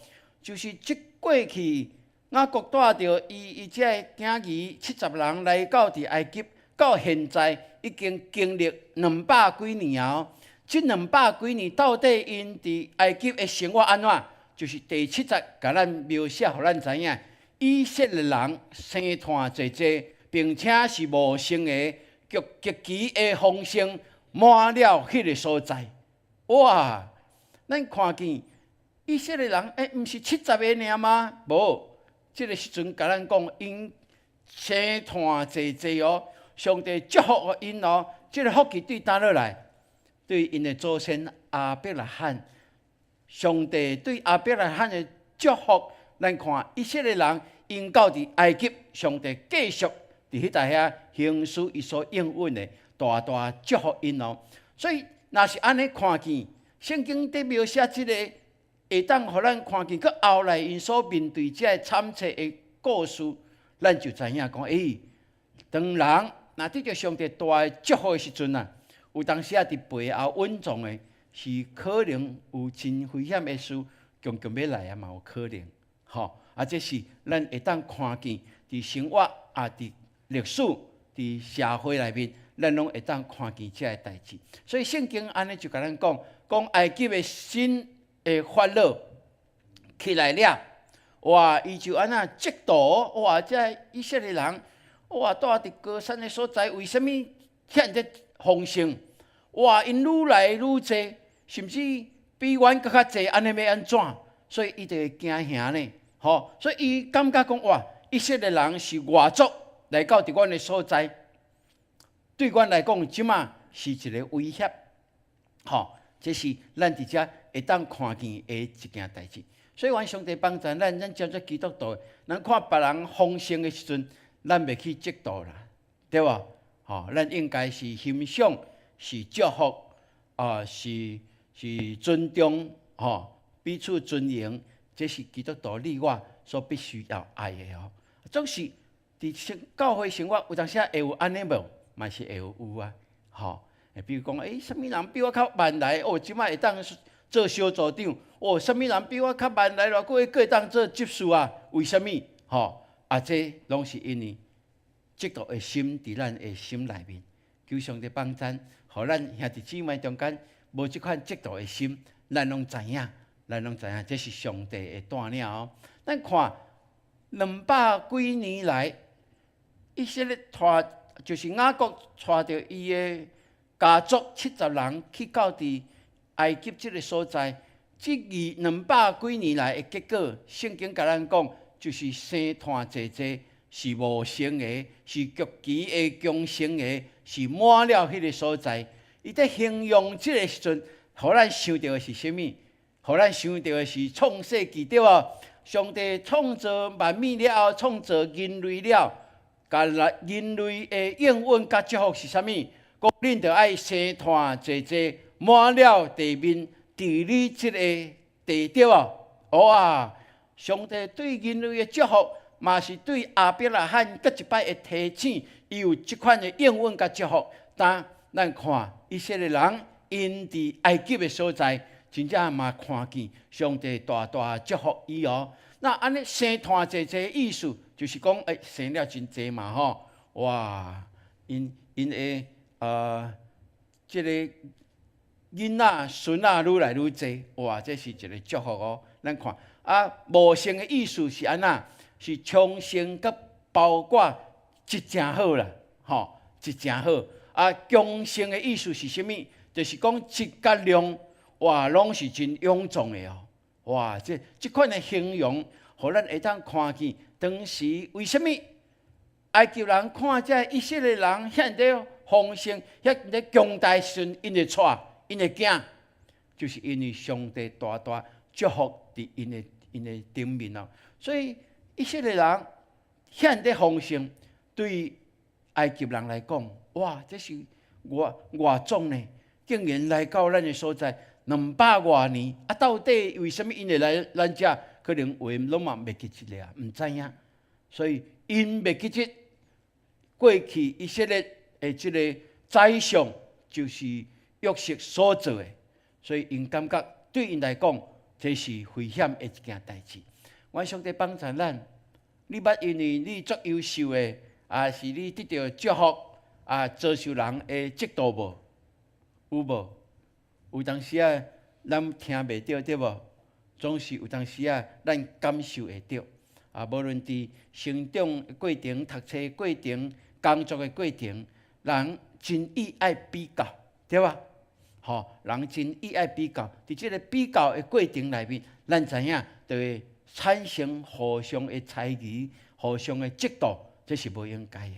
就是這過去雅各帶著伊這个囝兒七十人來到佇埃及，到現在已經經歷兩百幾年哦。這兩百幾年到底𪜶佇埃及的生活按怎？就是第七節共咱描寫，予咱知影，以色列人生湠濟濟，並且是茂盛的，極其的豐盛，滿了彼个所在。哇！咱看見以色列人，欸，毋是七十个爾嗎？無，這个時陣共咱講，𪜶生湠濟濟哦，上帝祝福予𪜶哦，這个福氣對佗落來？對𪜶的祖先亞伯拉罕，上帝對亞伯拉罕的祝福，咱看以色列人𪜶到佇埃及，上帝繼續佇彼搭遐行使伊所應允的，大大祝福𪜶哦。所以，若是按呢看見聖經佇描寫這個，會當予咱看見，閣後來𪜶所面對這个慘冊的故事，咱就知影講，欸，當人若得著上帝大的祝福的時陣啊，有當時啊，佇背後隱藏的，是可能有真危險的事，強強欲來啊嘛有可能，吼啊！這是咱會當看見佇生活啊，佇歷史、佇社會內面，咱攏會當看見這个代誌。所以聖經按呢就共咱講，講埃及的新的法老起來了，哇！伊就按怎嫉妒，哇！這以色列人，哇！蹛佇歌珊的所在，為啥物遐爾豐盛？哇！𪜶愈來愈濟，甚至比阮閣較濟，按呢欲按怎？所以伊就會驚嚇呢，吼！所以伊感覺講，哇！以色列人是外族來到佇阮的所在，對阮來講，這馬是一个威脅，吼！這是咱佇遮會當看見的一件代誌。所以，願上帝幫助咱，咱做做基督徒，咱看別人豐盛的時陣，咱袂去嫉妒啦，對無？吼，咱應該是欣賞，是祝福，啊，是尊重，吼，彼此尊榮，這是基督徒你我所必須要愛的哦。總是佇教會生活有當時會有按呢無？嘛是會有有啊，吼。比如講，欸，啥物人比我較慢來？哦，這擺會當做小組長。哦，啥物人比我較慢來，偌久會閣會當做執事啊？為啥物？吼，啊，這攏是因為嫉妒的心佇咱的心內面。求上帝幫贊，予咱兄弟姊妹中間無這款嫉妒的心，咱攏知影，咱攏知影，這是上帝的帶領哦。咱看兩百幾年來，以色列帶就是雅各帶著伊的家族70人去到佇埃及這个所在，這二兩百幾年來的結果，聖經共咱講，就是生湠濟濟，是茂盛的，是極其的強盛的，是滿了彼个所在。伊佇形容這个時陣，予咱想著的是啥物？予咱想著的是創世記，對無？上帝創造萬物了後，創造人類了，共人類的應允佮祝福是啥物？講恁著愛生湠濟濟，滿了地面，治理這个地，對無？哇！上帝對人類的祝福，嘛是對亞伯拉罕閣一擺的提醒，伊有這款的應允佮祝福。但咱看以色列人，𪜶佇埃及的所在，真正嘛看見上帝大大祝福伊哦。那按呢生湠濟濟意思，就是講，欸，生了真濟嘛吼！哇，𪜶𪜶的這个囡仔孫仔愈來愈濟，哇，這是一个祝福哦。咱看啊，茂盛的意思是按怎？是充盛佮包裹一誠好啦，吼，一誠好。啊，強盛的意思是啥物？就是講質佮量，哇，攏是真臃腫的哦。哇，這款的形容，予咱會當看見當時為啥物埃及人看這以色列人遐爾豐盛、遐爾強大時陣，𪜶會掣，𪜶會驚，就是因為上帝大大祝福佇𪜶的頂面哦。所以以色列人遐爾豐盛，對埃及人來講，哇，這是外種呢，竟然來到咱的所在兩百外年，啊，到底為啥物𪜶會來咱遮？可能有的攏嘛袂記得啊，毋知影。所以𪜶袂記得過去以色列的這个宰相就是約瑟所做的，所以𪜶感覺對𪜶來講，這是危險的一件代誌。願上帝幫助咱，你捌因為你足優秀的，抑是你得著祝福，啊，遭受人的嫉妒無？有無？有當時啊，咱聽袂著對無？總是有當時啊，咱感受會著。啊，無論佇成長的過程、讀冊過程、工作的過程，人真意愛比較，對吧？吼，人真意愛比較，佇這个比較的過程內面，咱知影就會產生互相的猜疑、互相的嫉妒，這是無應該的。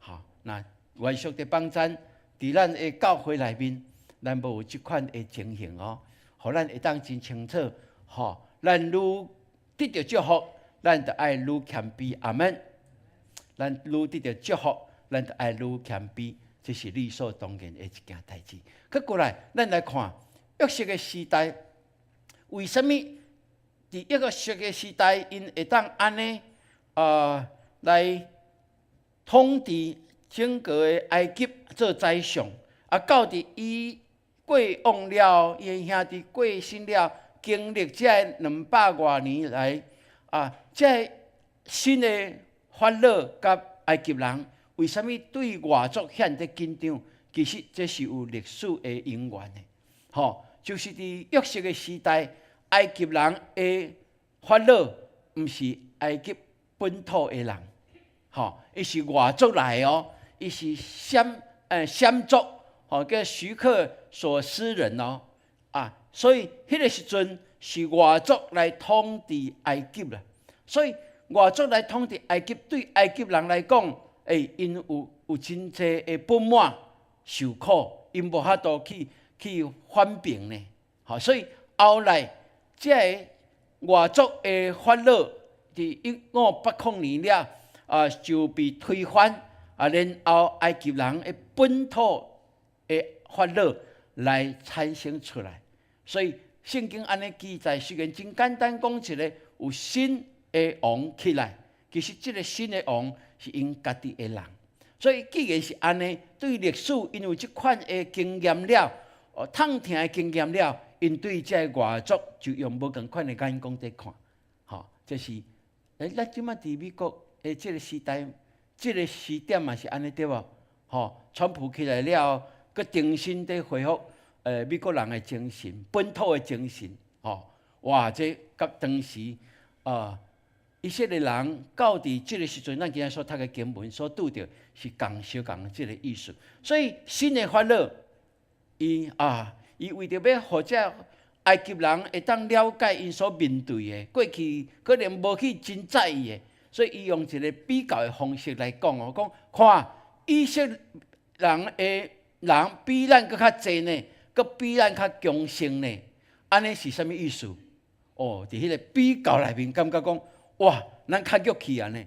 吼，那願上帝幫贊，佇咱的教會內面，咱無有這款的情形哦，予咱會當真清楚，吼，咱愈得著祝福，咱就愛愈謙卑，阿門。咱愈得著祝福，咱就愛愈謙卑，這是理所當然的一件代誌。閣過來，咱來看約瑟的時代，為啥物佇約瑟的時代，𪜶會當按呢來統治整個的埃及做宰相？啊，到佇伊過往了，伊的兄弟過身了，經歷這兩百外年來，啊，這新的法老佮埃及人為啥物對外族遐爾緊張？其實這是有歷史的因緣的，吼，就是佇約瑟的時代，埃及人的法老毋是埃及本土的人，吼，伊是外族來的哦，伊是閃族，吼，叫許克索斯人哦，啊，所以彼個時陣是外族來統治埃及啦，所以外族來統治埃及，對埃及人來講，𪜶有真濟的不滿、受苦，𪜶無法度去反評呢，吼，所以後來這个外族的法老，佇1580年了，啊，就被推翻，啊，然後埃及人的本土的法老來產生出來。所以聖經按呢記載，雖然真簡單講一个有新的王起來，其實這个新的王是𪜶家己的人。所以既然是按呢，對歷史𪜶有這款的經驗了，哦，痛疼的經驗了，𪜶對這个外族就用無仝款的眼光佇看，吼，這是，咱這擺佇美國的這个時代，這个時點嘛是按呢對無？吼，川普起來了後，閣重新佇恢復美國人的精神，本土的精神，吼，哇，這佮當時啊，以色列人到佇這个時陣，咱今仔所讀的經文所拄著是仝相仝這个意思。所以新的法老，伊啊，伊為著欲予這埃及人會當了解𪜶所面對的，過去可能無去真在意的，所以伊用一个比較的方式來講哦，講看以色列人的人比咱閣較濟呢，閣比咱較強盛呢，按呢是啥物意思？哦，佇彼个比較內面，感覺講哇，咱較弱去啊呢？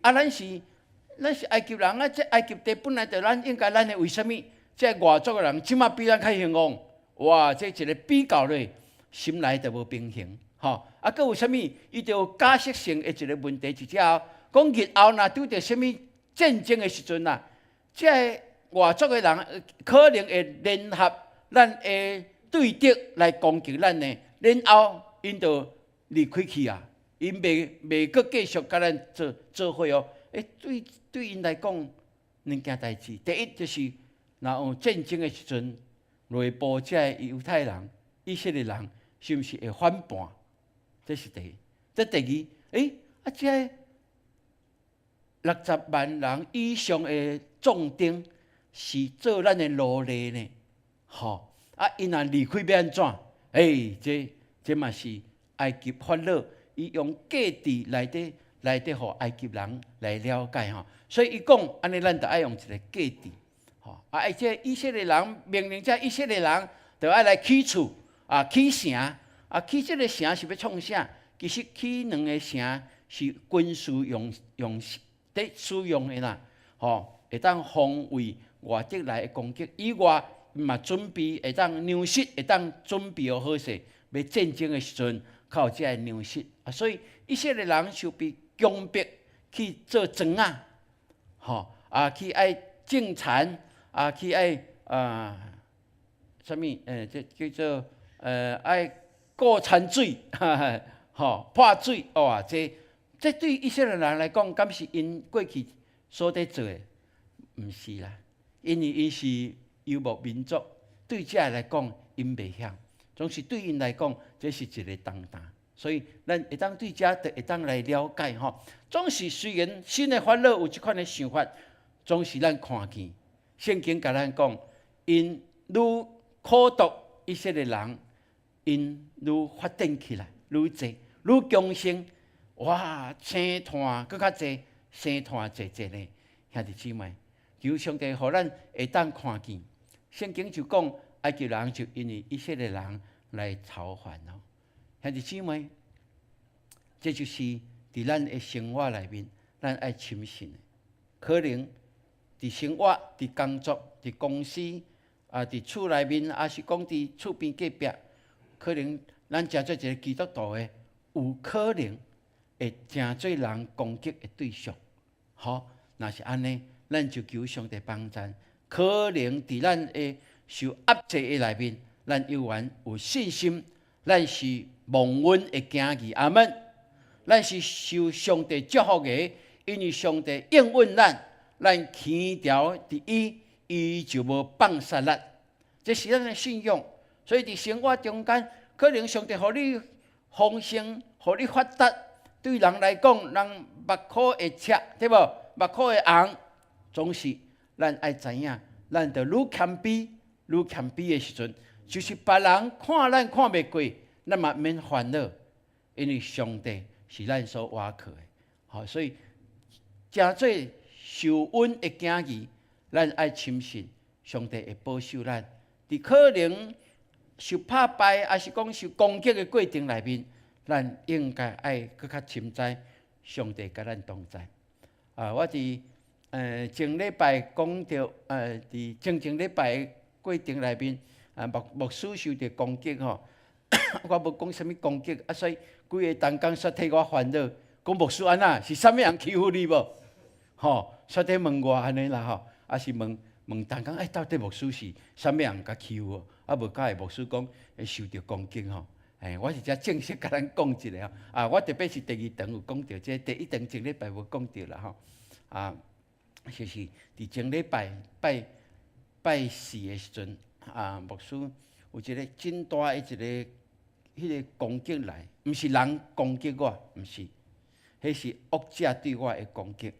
啊，咱是埃及人啊，這埃及地本來就咱應該咱的，為啥物這外族的人這擺比咱較興旺？哇，這一个比較咧，心內就無平衡，吼。啊，閣有啥物？伊就有假設性的一个問題，一只講日後若拄著啥物戰爭的時陣啊，這个外族的人可能會聯合咱的對敵來攻擊咱呢，然後𪜶就離開去啊，𪜶袂閣繼續共咱做伙哦。對𪜶來講，兩件代誌。第一就是，若有戰爭的時陣，內部這个猶太人、以色列人是毋是會反叛？這是第一。這第二，啊，這个60萬人以上的壯丁是做咱的奴隸呢，吼！啊，𪜶若離開欲按怎？這嘛是埃及法老，伊用價值來佇予埃及人來了解吼。所以伊講，按呢，咱就愛用一个價值，吼！啊，這以色列人命令這以色列人，就愛來起厝啊，起城啊，起這个城是欲創啥？其實起兩个城是軍事用佇使用的啦，吼，會當防衛外敵來的攻擊。以外，嘛準備會當糧食，會當準備好勢，欲戰爭的時陣，較有這个糧食。啊，所以以色列人就被強迫去做莊仔，吼，啊，去愛種田，啊，去愛啊，啥物？這叫做愛顧田水，吼，潑水，哇！這對以色列人來講，敢是𪜶過去所佇做的？毋是啦，因為𪜶是遊牧民族，對這个來講，𪜶袂曉，總是對𪜶來講，這是一个重擔。所以，咱會當對這就會當來了解吼。總是雖然新的法老有這款的想法，總是咱看見聖經共咱講，𪜶愈苦毒以色列人，𪜶愈發展起來，愈濟，愈強盛。哇，生湠閣較濟，生湠濟濟呢，兄弟姊妹，求上帝予咱會當看見，聖經就講埃及人就因為以色列人來嘲煩哦。兄弟姊妹，這就是佇咱的生活內面，咱愛深信的。可能佇生活、佇工作、佇公司啊，佇厝內面，抑是講佇厝邊隔壁，可能咱成做一个基督徒的，有可能會成做人攻擊的對象。好，若是按呢，咱就求上帝幫助。可能佇咱的受壓制的內面，咱猶原有信心，咱是蒙恩的囝兒，阿門。咱是受上帝祝福的，因為上帝應允咱，咱牽牢佇伊，伊就無放殺咱。這是咱的信仰。所以佇生活中間，可能上帝予你豐盛，予你發達，對人來講，人目箍會赤，對無？目箍會紅，總是咱愛知影，咱著愈謙卑，愈謙卑的時陣，就是別人看咱看袂過，咱嘛免煩惱，因為上帝是咱所倚靠的。吼，所以誠做受恩的囝兒，咱愛深信上帝會保守咱。佇可能受拍敗，抑是講受攻擊的過程內面，咱應該愛閣較深知上帝佮咱同在。啊，我佇前禮拜講著，佇前前禮拜過程內面，啊牧師受著攻擊吼，我無講啥物攻擊，啊，所以規个同工煞替我煩惱，講牧師按怎，是啥物人欺負你無？吼，煞佇問我按呢啦吼，啊是問問同工，欸，到底牧師是啥物人共欺負？啊，無佮意牧師講會受著攻擊吼。欸，我是才正式共咱講一下吼。啊，我特別是第二堂有講著這個，第一堂前禮拜無講著啦吼。啊，就是佇前禮拜拜拜四的時陣，啊，牧師有一個真大的一個彼個攻擊來，毋是人攻擊我，毋是，彼是惡者對我的攻擊，予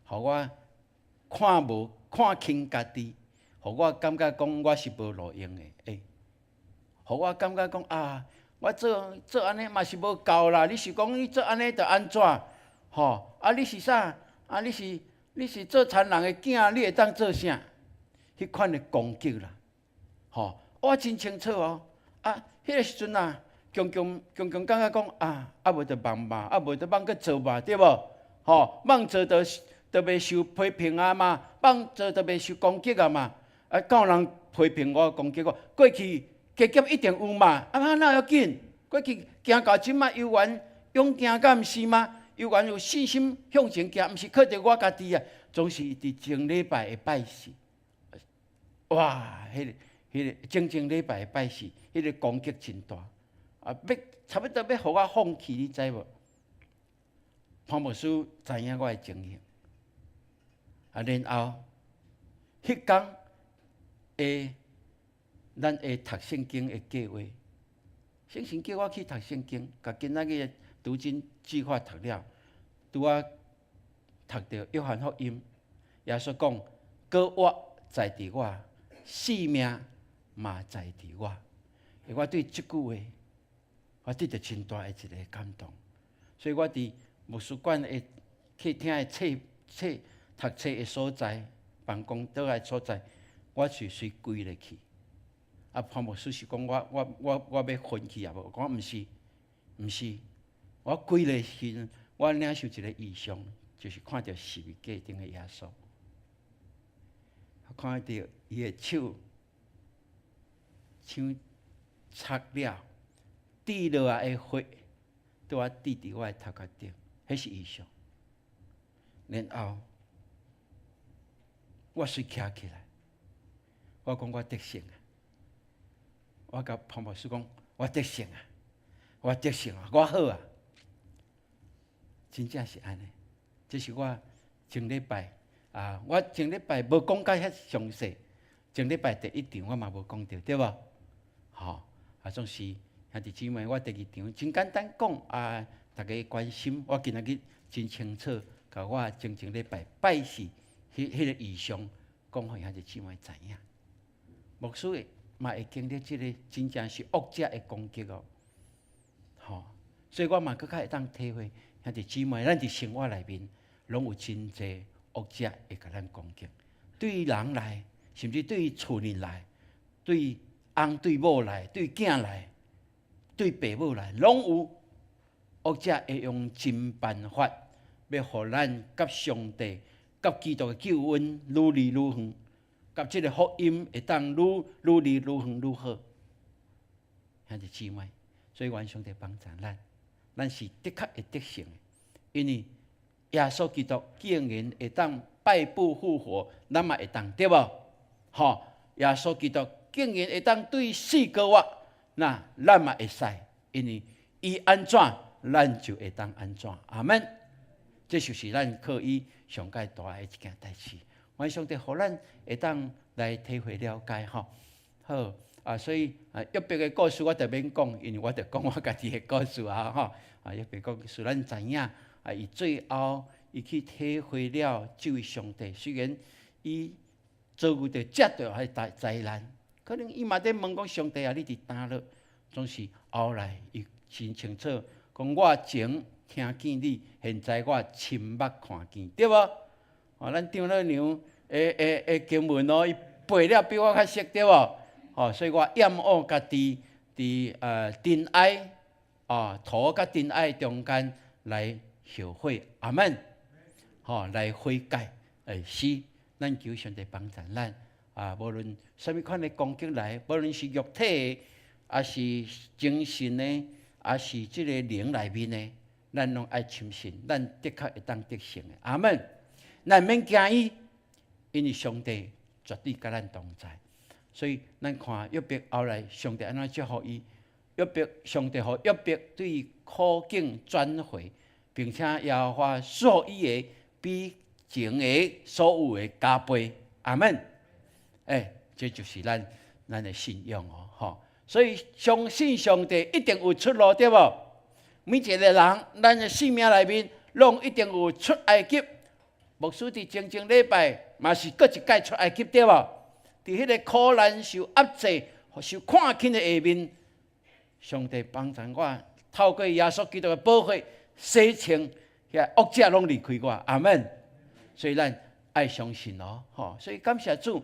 我看無看輕家己，予我感覺講我是無路用的，欸，予我感覺講啊，我做做按呢嘛是無夠啦。你是講你做按呢就按怎？吼啊！你是啥？啊！你是做田人的囝，你會當做啥？彼款的攻擊啦，吼！我真清楚哦。啊，彼個時陣啊，強強強強感覺講啊，啊無就放嘛，啊無就放閣做嘛，對無？吼，放做就就袂受批評啊嘛，放做就袂受攻擊啊嘛。啊，敢有人批評我、攻擊我？過去加減一定有嘛。啊，哪要緊？過去行到這擺，猶原勇行敢毋是嗎？猶原有信心向前行，毋是靠著我家己啊。總是佇前禮拜的拜四，哇！彼個前前禮拜的拜四，彼個攻擊真大，啊，欲差不多欲予我放棄，你知無？潘牧師知影我的情形，啊，然後彼工的咱的讀聖經的計劃，聖神叫我去讀聖經，共今仔日的讀經計劃讀了，拄仔讀著約翰福音，耶穌講：閣活在佇我，性命嘛在佇我。我對這句話，我得著真大的一個感動，所以我佇牧師館的客廳的冊冊讀冊的所在，辦公桌的所在，我是隨跪落去。啊，潘牧師是講我欲昏去啊無？我講毋是，毋是，我跪落時，我領受一個異象，就是看著十字架頂的耶穌，看著伊的手像插了，滴落來的血，拄仔滴佇我的頭殼頂，彼是異象。然後我隨徛起來，我講我得勝啊！我共潘牧師講，我得勝啊！我得勝啊！我好啊！真正是按呢，這是我前禮拜啊，我前禮拜無講甲遐詳細，前禮拜第一場我嘛無講著，對無？吼，啊，總是兄弟姊妹，我第二場真簡單講啊，逐家關心，我今仔日真清楚，共我前前禮拜拜四彼個異象講予兄弟姊妹知影。牧師會嘛會經歷這個真正是惡者的攻擊哦，吼，所以我嘛閣較會當體會兄弟姊妹，咱佇生活內面攏有真濟惡者會共咱攻擊，對人來，甚至對厝裡來，對翁對某來，對囝來，對爸母來，攏有惡者會用盡辦法，欲予咱佮上帝、佮基督的救恩愈離愈遠，佮這個福音會當愈離愈遠愈好。兄弟姊妹，所以願上帝幫助咱，咱是的確會得勝的，因為耶穌基督竟然會當敗不復活，咱嘛會當對無？吼，耶穌基督竟然會當對死閣活，那咱嘛會使，因為伊按怎，咱就會當按怎。阿門。這就是咱靠伊上蓋大的一件代誌。願上帝予咱會當來體會了解吼。好啊，所以啊，約伯的故事我就免講，因為我就講我家己的故事啊吼。啊，約伯故事咱知影啊，伊最後伊去體會了這位上帝，雖然伊遭遇著遮大的大災難，可能伊嘛佇問講上帝啊，你佇佗落？總是後來伊真清楚，講我前聽見你，現在我親目看見，對無？哦，咱長老娘的經文哦，伊背了比我較熟，對無？哦，所以我厭惡家己佇塵埃啊土佮塵埃中間來後悔，阿門。吼，來悔改，欸，是，咱求上帝幫助咱啊！無論啥物款的攻擊來，無論是肉體的，抑是精神的，抑是這個靈內面的，咱攏愛深信，咱的確會當得勝的。阿門。咱毋免驚伊，因為上帝絕對佮咱同在。所以咱看約伯後來，上帝按怎祝福伊？約伯，上帝予約伯對苦境轉回，並且耶和華賜予伊的比前的所有的加倍。阿門。欸，這就是咱的信仰哦，吼。所以相信上帝一定有出路，對無？每一個人，咱的生命內面，攏一定有出埃及。牧師佇前前禮拜嘛是閣一擺出埃及，對無？佇彼個苦難受壓制、受看輕的下面，上帝幫助我，透過耶穌基督的寶血洗清，遐惡者攏離開我。阿門。所以咱愛相信哦，吼！所以感謝主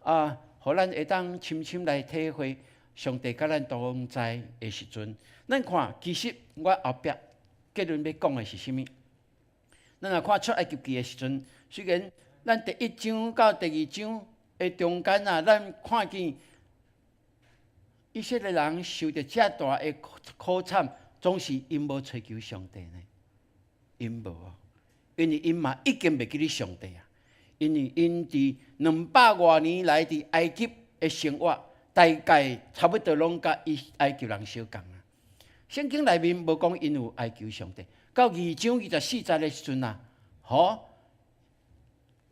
啊，予咱會當深深來體會上帝佮咱同在的時陣。咱看，其實我後壁結論欲講的是啥物？咱若看出埃及記的時陣，雖然咱第一章到第二章的中間啊，咱看見以色列人受著遮大的苦慘，總是𪜶無揣求上帝呢？𪜶無哦，因為𪜶嘛已經袂記得上帝啊。因為𪜶佇兩百外年來佇埃及的生活，大概差不多攏佮伊埃及人相仝啊。聖經內面無講𪜶有哀求上帝。到二章二十四節的時陣啊，吼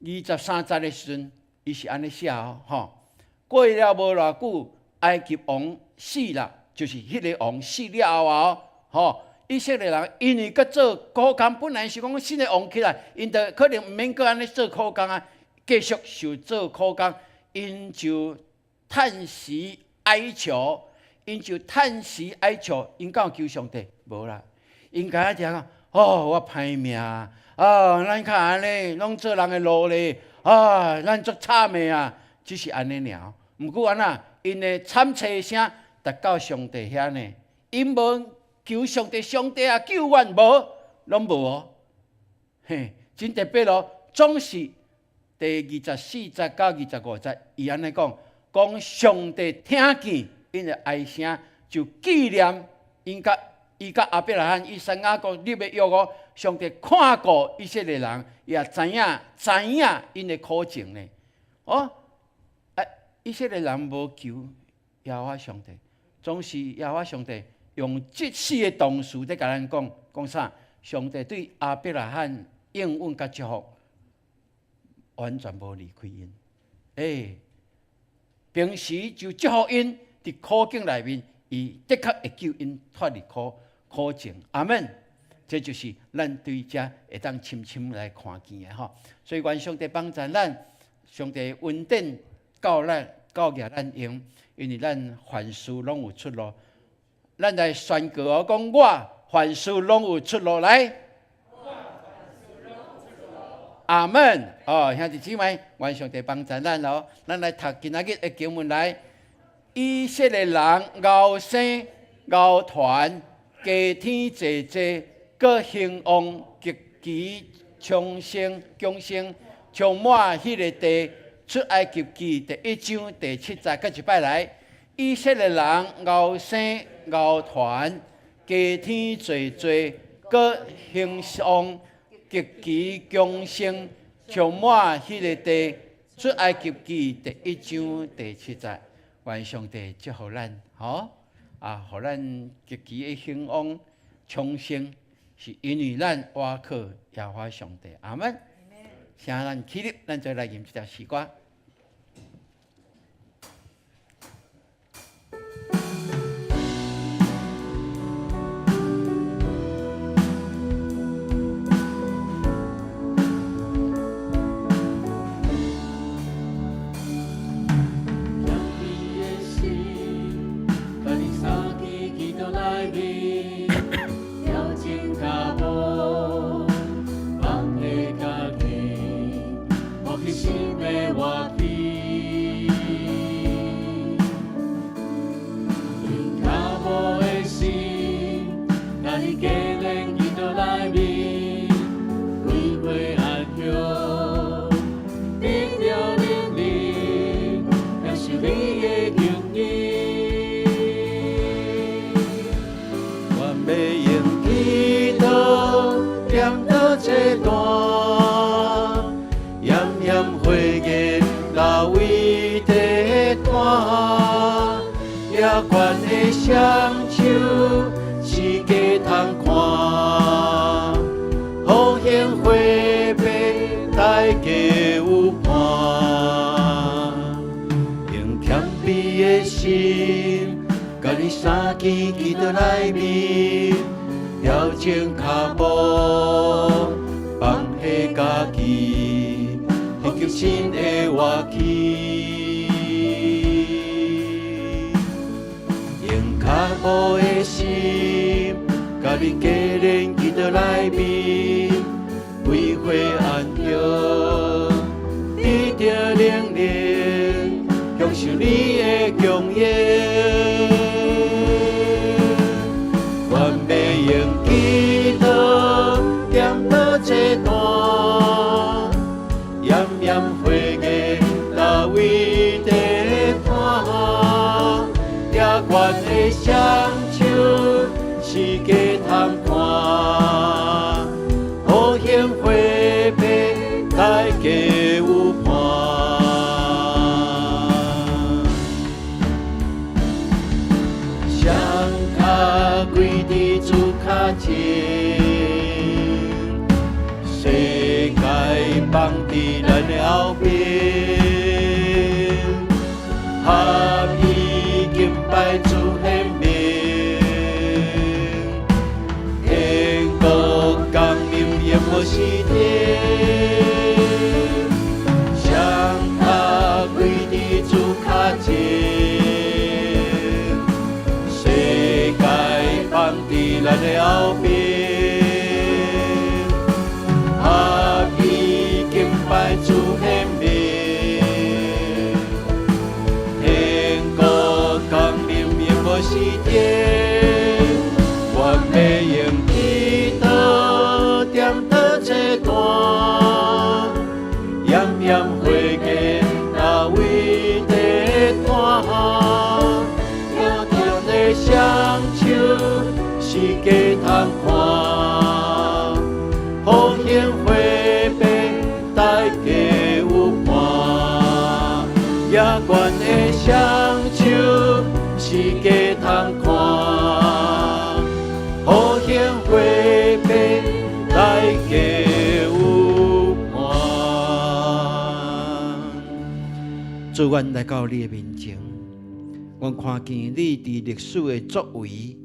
，23節的時陣，伊是按呢寫哦，吼。過了無偌久，埃及王死啦，就是彼个王死了後啊，吼，以色列人因為閣做苦工，本來是講新的王起來，𪜶就可能毋免閣按呢做苦工啊，繼續受做苦工，𪜶就嘆息哀求，𪜶就嘆息哀求，𪜶敢有求上帝？無啦，𪜶敢若講，哦，我歹命啊，咱較按呢，攏做人的奴隸，啊，咱足慘的啊，只是按呢爾。毋過按怎，𪜶的慘凄聲達到上帝遐呢？𪜶無求上帝，上帝啊救阮無，攏無哦。嘿，真特別咯，總是第二十四節到25節，伊按呢講，講上帝聽見𪜶的哀聲，就紀念𪜶佮伊佮亞伯拉罕、以撒、雅各立的約哦。上帝看顧以色列人，也知影知影𪜶的苦情呢。哦，啊，以色列人無求耶和華上帝，總是耶和華上帝用這四個動詞佇共咱講，講啥？上帝對亞伯拉罕應允佮祝福，完全無離開𪜶。欸，平時就祝福𪜶佇苦境內面，伊的確會救𪜶脫離苦境。阿門。這就是咱對遮會當深深來看見的吼。所以願上帝幫助咱，上帝恩典夠咱夠額咱用，因為咱凡事攏有出路。咱來宣告哦，講我凡事攏有出路來。阿門。哦，兄弟姊妹，願上帝幫助咱哦。咱來讀今仔日的經文來。以色列人𠢕生𠢕團，加添濟濟，閣興旺極其強盛強盛，充滿彼个地。出埃及記第一章第七節，閣一擺來。以色列人𠢕生𠢕團，加添濟濟，閣興旺極其強盛，充滿彼个地。出埃及記第一章第七節，願上帝祝福咱，吼啊，予咱極其的興旺昌盛，是因為咱倚靠耶和華上帝。阿門。請咱起立，咱再來吟這條詩歌。謙卑的心，共你相見基督內面，調整跤步，放下家己，莫去心的活去。用跤步的心，共你結連基督內面，歸回安息，得著能力，享受你的供應。我欲用祈禱點燈這段，炎炎火熱大衛地壇，夜懸的雙手是家通看，好顯火白大家有伴，用謙卑的心，共你相見基督內面，調整跤步，放下家己，尋求新的活氣。用跤步的心，共你結連基督內面，歸回安息，得著能力，享受你的供應。我欲用祈禱點燈這段，炎炎火熱大衛地壇，夜懸的雙手是家通看，好顯火白大家有伴。雙跤跪佇主跤前，世界放佇咱的後邊，合一敬拜主顯明，天國降臨永無時天。雙跤跪佇主跤前，世界放佇咱的後邊，合一敬拜主顯明，天國降臨永無時天。我欲用祈禱點燈這段，炎炎火熱大衛地壇，夜懸的雙手是家通看，好顯火白大家有伴，夜懸的雙手是家通看，好顯火白大家有伴。主，阮來到你的面前，阮看見你佇歷史的作為，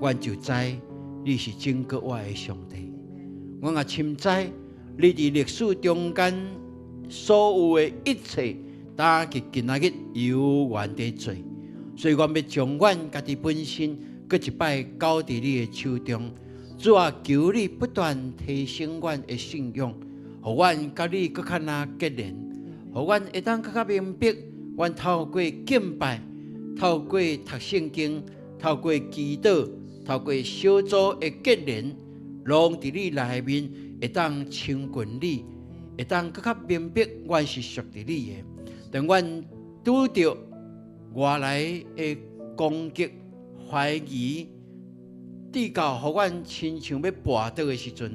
阮就知你是拯救我的上帝。阮也深知你佇歷史中間所有的一切，打至今仔日猶原佇做，所以阮欲將阮家己本身，閣一擺交佇你的手中。主啊，求你不斷提升阮的信仰，予阮佮你閣較若結連，予阮會當閣較明白，阮透過敬拜、透過讀聖經、透過祈禱、透過小組的結連，攏佇你內面會當親近你，會當閣較明白，阮是屬佇你的。當阮拄著外來的攻擊、懷疑，直到予阮親像欲跋倒的時陣，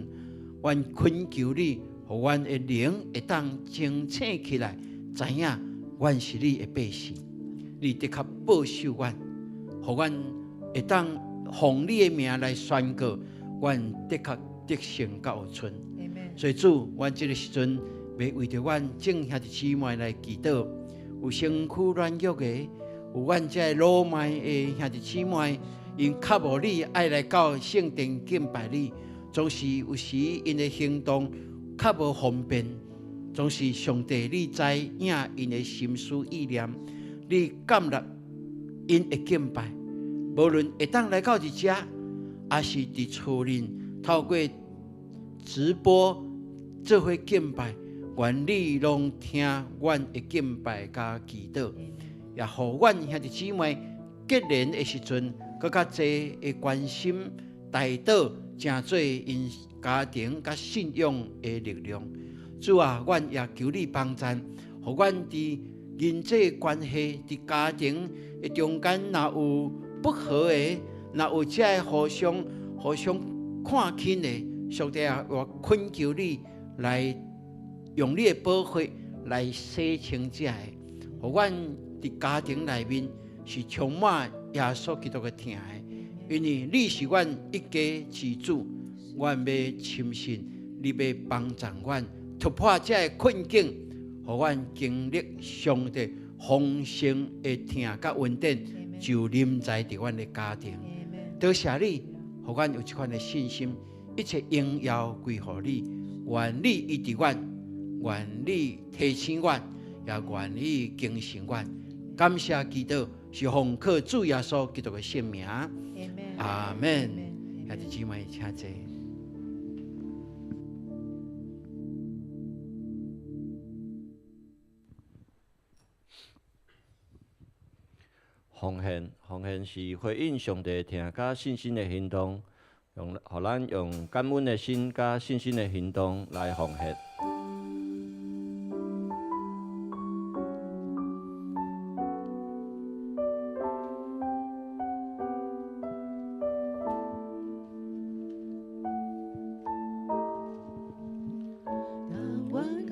阮懇求你，予阮的靈會當清醒起來，知影阮是你的百姓，你的確保守阮，予阮會當奉你的名來宣告，阮的確得勝佮有剩。所以主，阮這个時陣欲為著阮眾兄弟姊妹來祈禱，有身軀軟弱的，有阮這老邁的兄弟姊妹，𪜶渴慕你，愛來到聖殿敬拜你，總是有時𪜶的行動較無方便，總是上帝你知影𪜶的心思意念，你甘納𪜶的敬拜，無論會當來到佇遮，抑是佇厝裡透過直播做伙敬拜，願你攏聽阮的敬拜佮祈禱，也予阮兄弟姊妹結連的時陣，閣較濟的關心代禱，成做𪜶家庭佮信仰的力量。主啊，阮也求你幫贊，予阮佇人際關係、佇家庭的中間，若有不和的，若有這个互相互相看輕的，上帝啊，我懇求你來用你的寶血來洗清這个，予阮佇家庭內面是充滿耶穌基督的疼的，因為你是阮一家之主，阮欲深信你欲幫助阮突破這個困境，予阮經歷上帝豐盛的疼佮恩典，就臨在佇阮的家庭。多謝你，予阮有這款的信心，一切榮耀歸予你。願你醫治阮，願你提醒阮，也願你更新阮。感謝基督，是奉靠主耶穌基督的聖名。阿門。兄弟姊妹，請坐。奉獻，奉獻是回應上帝疼佮信心的行動，用，予咱用感恩的心佮信心的行動來奉獻。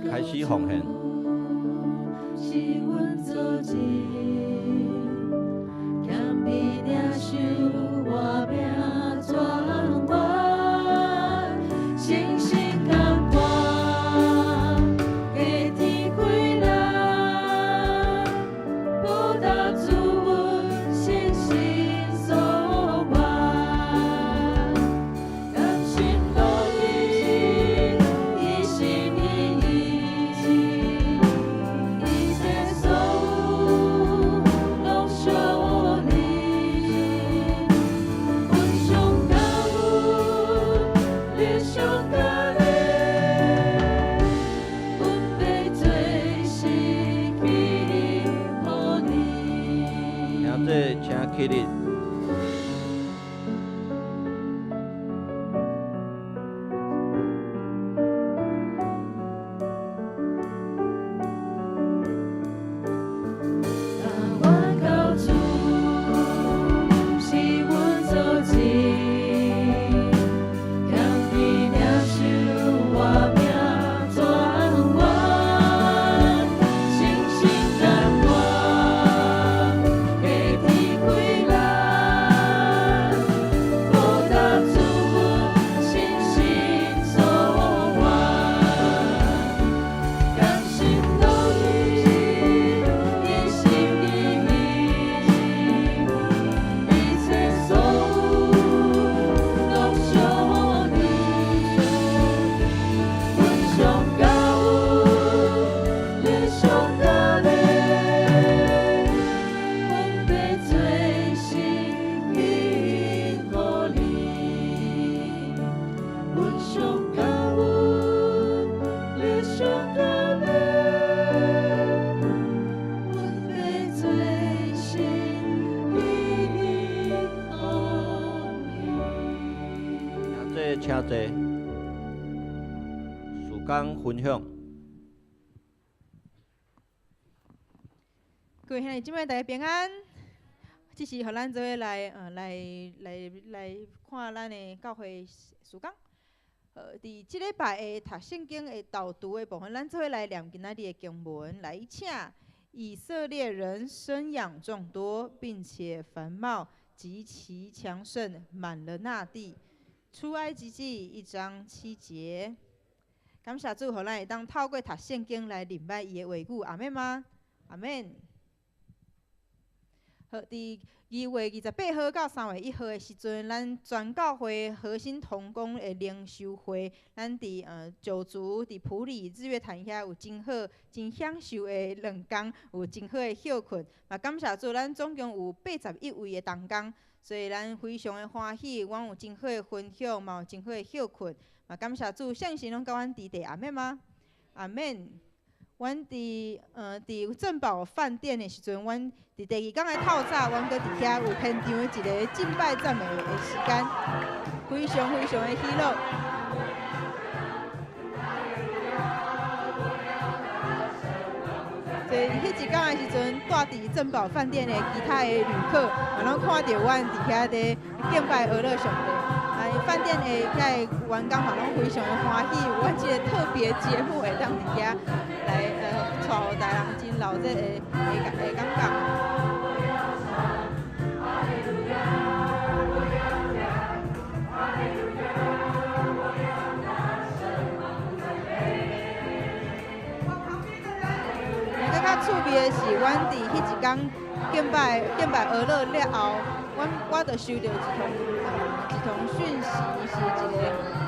開始奉獻。兄弟，請起立。請坐，事工分享。各位兄弟姊妹，大家平安。這是予咱做伙來，來來來看咱的教會事工。佇這禮拜的讀聖經的導讀的部分，咱做伙來念今仔日的經文，來請以色列人生養眾多，並且繁茂，極其強盛，滿了那地。出埃及記一章七節。感謝主，予咱會當透過讀聖經來明白伊的話語，阿們嗎？阿們。好，佇2月28號到3月1號的時陣，咱全教會核心同工的靈修會，咱佇九族佇埔里日月潭遐有真好、真享受的兩工，有真好的歇睏。嘛，感謝主，咱總共有81位的同工，所以咱非常的歡喜，阮有真好的分享，嘛有真好的歇睏。嘛，感謝主，聖神攏佮阮佇咧，阿們嗎？阿們。阮佇正寶飯店的時陣，阮佇第二工的透早，阮閣佇遐有現場的一个敬拜讚美的時間，非常非常的喜樂。所以彼一工的時陣，蹛佇正寶飯店的其他的旅客，嘛攏看著阮佇遐咧敬拜阿樂上帝。啊，飯店的遐个員工嘛攏非常的歡喜，有阮這个特別節目會當佇遐來帶予大人真熱熱的感覺。閣較趣味的是，阮佇彼一工敬拜阿樂了後，我就收著一通訊息，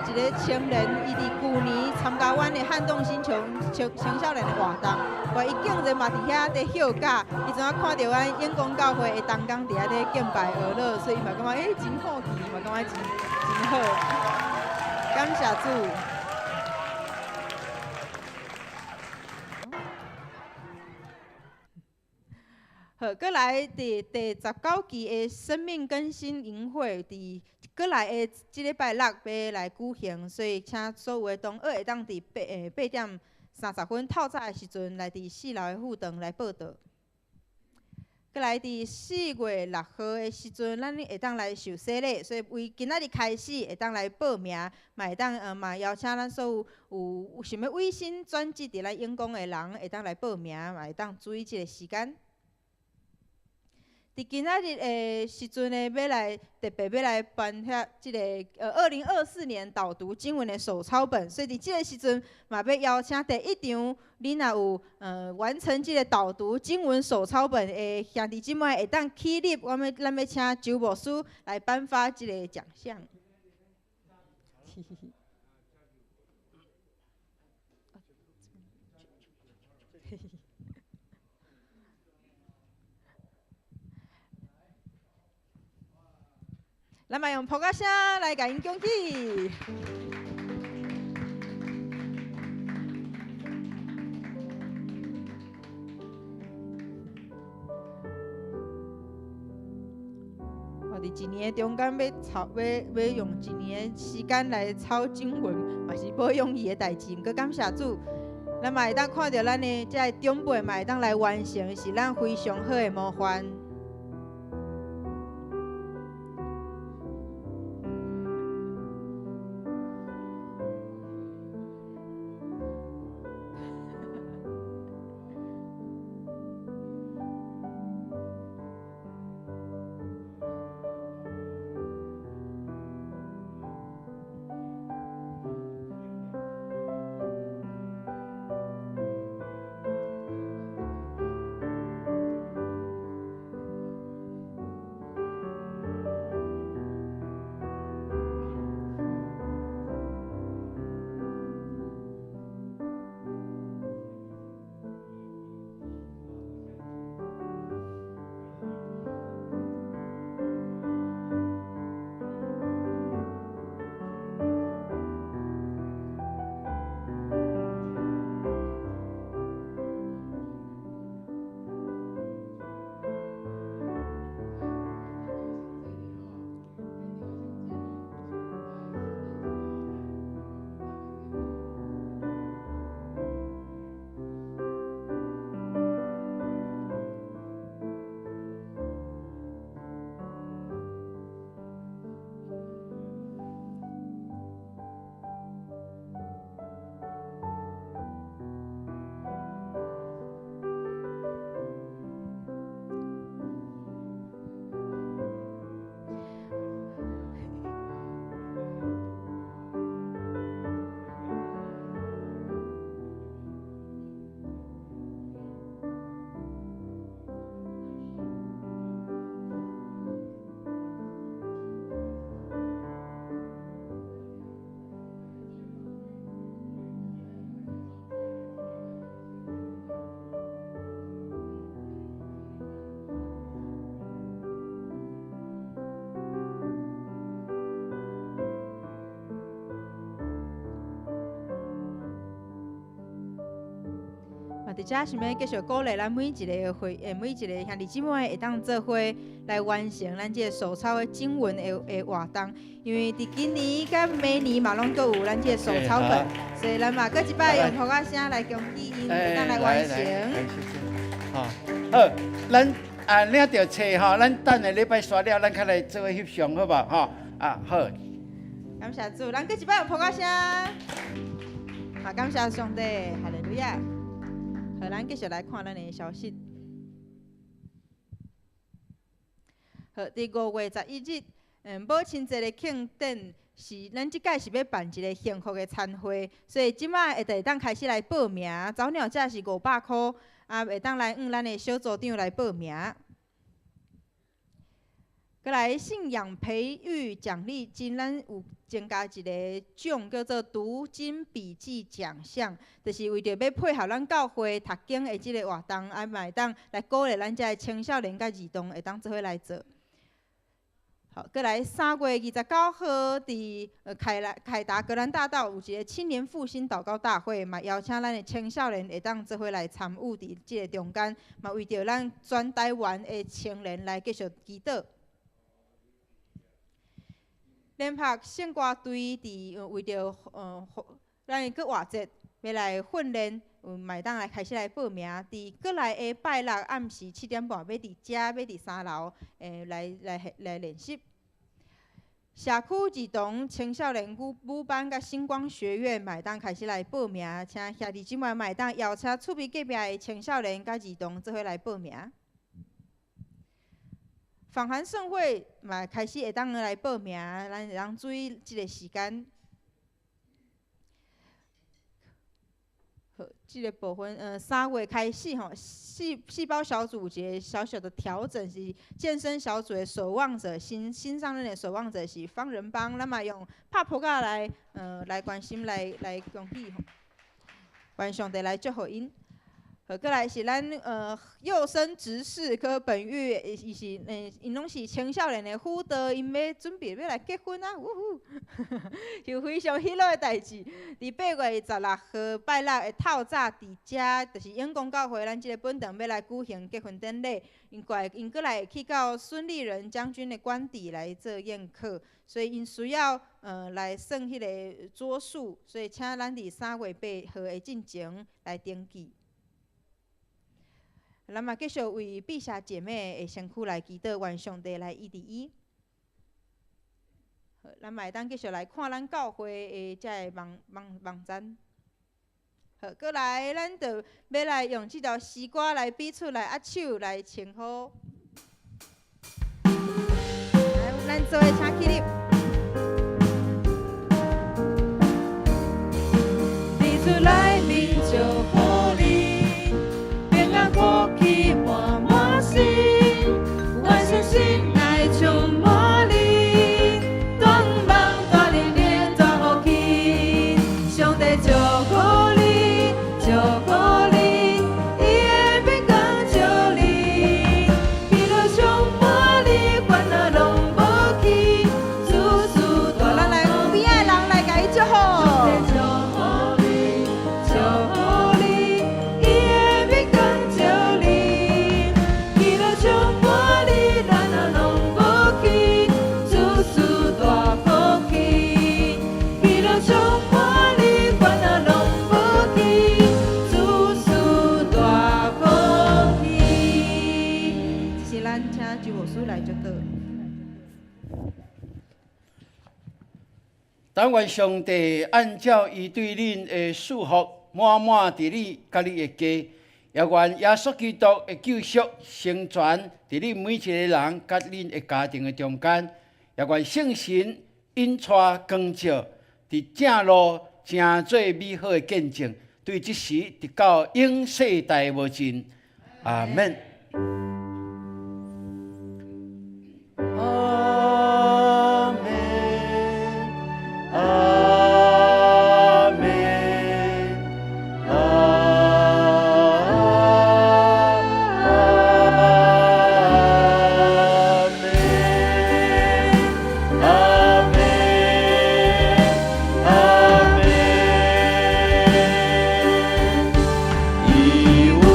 是一个青年，伊佇舊年參加阮的撼動星球青少年的活動，哇，伊竟然嘛佇遐咧歇假，伊怎啊看著阮永光教會的同工佇遐咧敬拜阿樂，所以伊嘛感覺真好奇，嘛感覺真好，感謝主。好，閣來佇第19期的生命更新營會，佇閣來的這禮拜六欲來舉行，所以請所有的同學會當佇8點30分透早的時陣來佇四樓的副堂來報到。閣來佇4月6號的時陣，咱會當來受洗禮，所以為今仔日開始會當來報名，嘛會當嘛邀請咱所有有想欲委身轉職佇咱永光的人，會當來報名，嘛會當注意這个時間。佇今仔日的時陣呢，欲來特別欲來頒遐這个2024年導讀經文的手抄本，所以佇這个時陣嘛，欲邀請第一場，恁若有完成這个導讀經文手抄本的兄弟姊妹，會當起立，咱欲請周牧師來頒發這个獎項。咱嘛用噗仔聲來共𪜶恭喜。我佇一年的中間欲抄，欲用一年的時間來抄經文，嘛是無容易的代誌。毋過感謝主，咱嘛會當看著咱的這个長輩嘛會當來完成，是咱非常好的模範。遮想欲繼續鼓勵咱每一个會，每一个兄弟姊妹會當做伙來完成咱這个手抄的經文的活動，因為佇今年佮明年嘛攏閣有咱這个手抄本，所以咱嘛閣一擺用鼓仔聲來恭喜𪜶會當來完成。好，好，咱啊領著冊吼，咱等下禮拜煞了，咱較來做伙翕相好無？吼，啊好。感謝主，咱閣一擺用鼓仔聲。好，感謝上帝，哈利路亞。好，咱繼續來看咱的消息。好，佇5月11日，母親節的慶典是咱這擺是欲辦一个幸福的餐會，所以這擺會當開始來報名，早鳥價是500箍，啊，會當來向咱的小組長來報名。閣來信仰培育獎勵金，咱有增加一个獎，叫做讀經筆記獎項，就是為著欲配合咱教會讀經的這个活動，啊，嘛會當來鼓勵咱遮的青少年佮兒童會當做伙來做。好，閣來3月29號，佇凱達格蘭大道有一个青年復興禱告大會，嘛邀請咱的青少年會當做伙來參與佇這个中間，嘛為著咱全台灣的青年來繼續祈禱。聯合聖歌隊佇為著咱的閣活節欲來訓練，有嘛會當來開始來報名。佇閣來下拜六暗時7點半，欲佇遮欲佇3樓，來練習。社區兒童青少年舞班佮星光學院嘛會當開始來報名，請兄弟姊妹嘛會當邀請厝邊隔壁的青少年佮兒童做伙來報名。訪韓盛會嘛開始會當來報名，咱會當注意這个時間。好，這个部分，3月開始吼，細胞小組有一个小小的調整，是健身小組的守望者，新上任的守望者是方仁邦，咱嘛用拍噗仔來關心，來恭喜吼，願上帝來祝福𪜶。好，閣來是咱幼生執事閣本月，伊是𪜶攏是青少年的輔導，𪜶欲準備欲來結婚啊，嗚呼，是非常喜樂的代誌。佇8月16號拜六的透早，佇遮就是永光教會，咱這个本堂欲來舉行結婚典禮。𪜶閣來會去到孫立人將軍的官邸來做宴客，所以𪜶需要來算彼个桌數，所以請咱佇3月8號的進前來登記。咱嘛繼續為碧霞姐妹的身軀來祈禱，願上帝來醫治伊。好，咱嘛會當繼續來看咱教會的遮个網站。好，閣來，咱就欲來用這條詩歌來彼此來握手來稱呼。來，咱做伙請起立。佇主內面祝福你，平安福氣滿滿心，願相信愛充滿你，斷望帶你的大福氣，上帝祝福你，祝福你，伊的平安照你，喜樂充滿你，煩惱攏無去，事事大咱來有邊仔的人來共伊祝福。祝福你，祝福你，伊的平安照你，喜樂充滿你，煩惱攏無去，事事大福氣，喜樂充滿你，煩惱攏無去，事事大福氣。這是咱請周牧師來祝禱。但願上帝按照伊對恁的祝福，滿滿佇你佮你的家，也願耶穌基督的救贖成全佇恁每一个人佮恁的家庭的中間，也願聖神引帶光照，佇正路成做美好的見證，對這時直到永世代無盡。阿們。阿們，阿們，阿們，阿們，阿們，以為。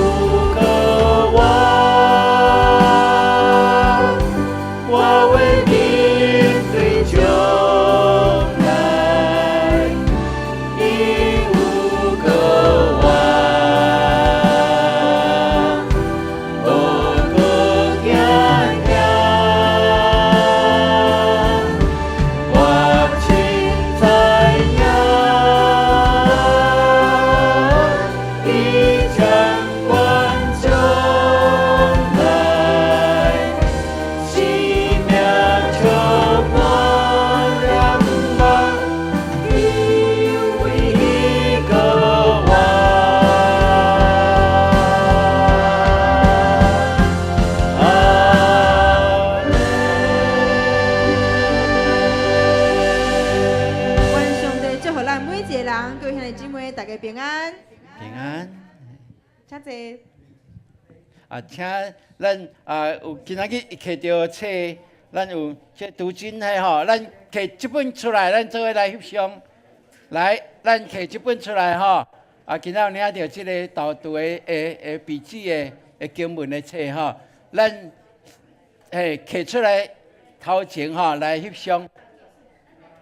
平安。平安。請坐。啊，請咱啊有今仔日摕著冊，咱有這讀經的吼，咱摕這本出來，咱做伙來翕相。來，咱摕這本出來吼。啊，今仔有領著這个導讀的筆記的經文的冊吼，咱嘿摕出來頭前吼來翕相。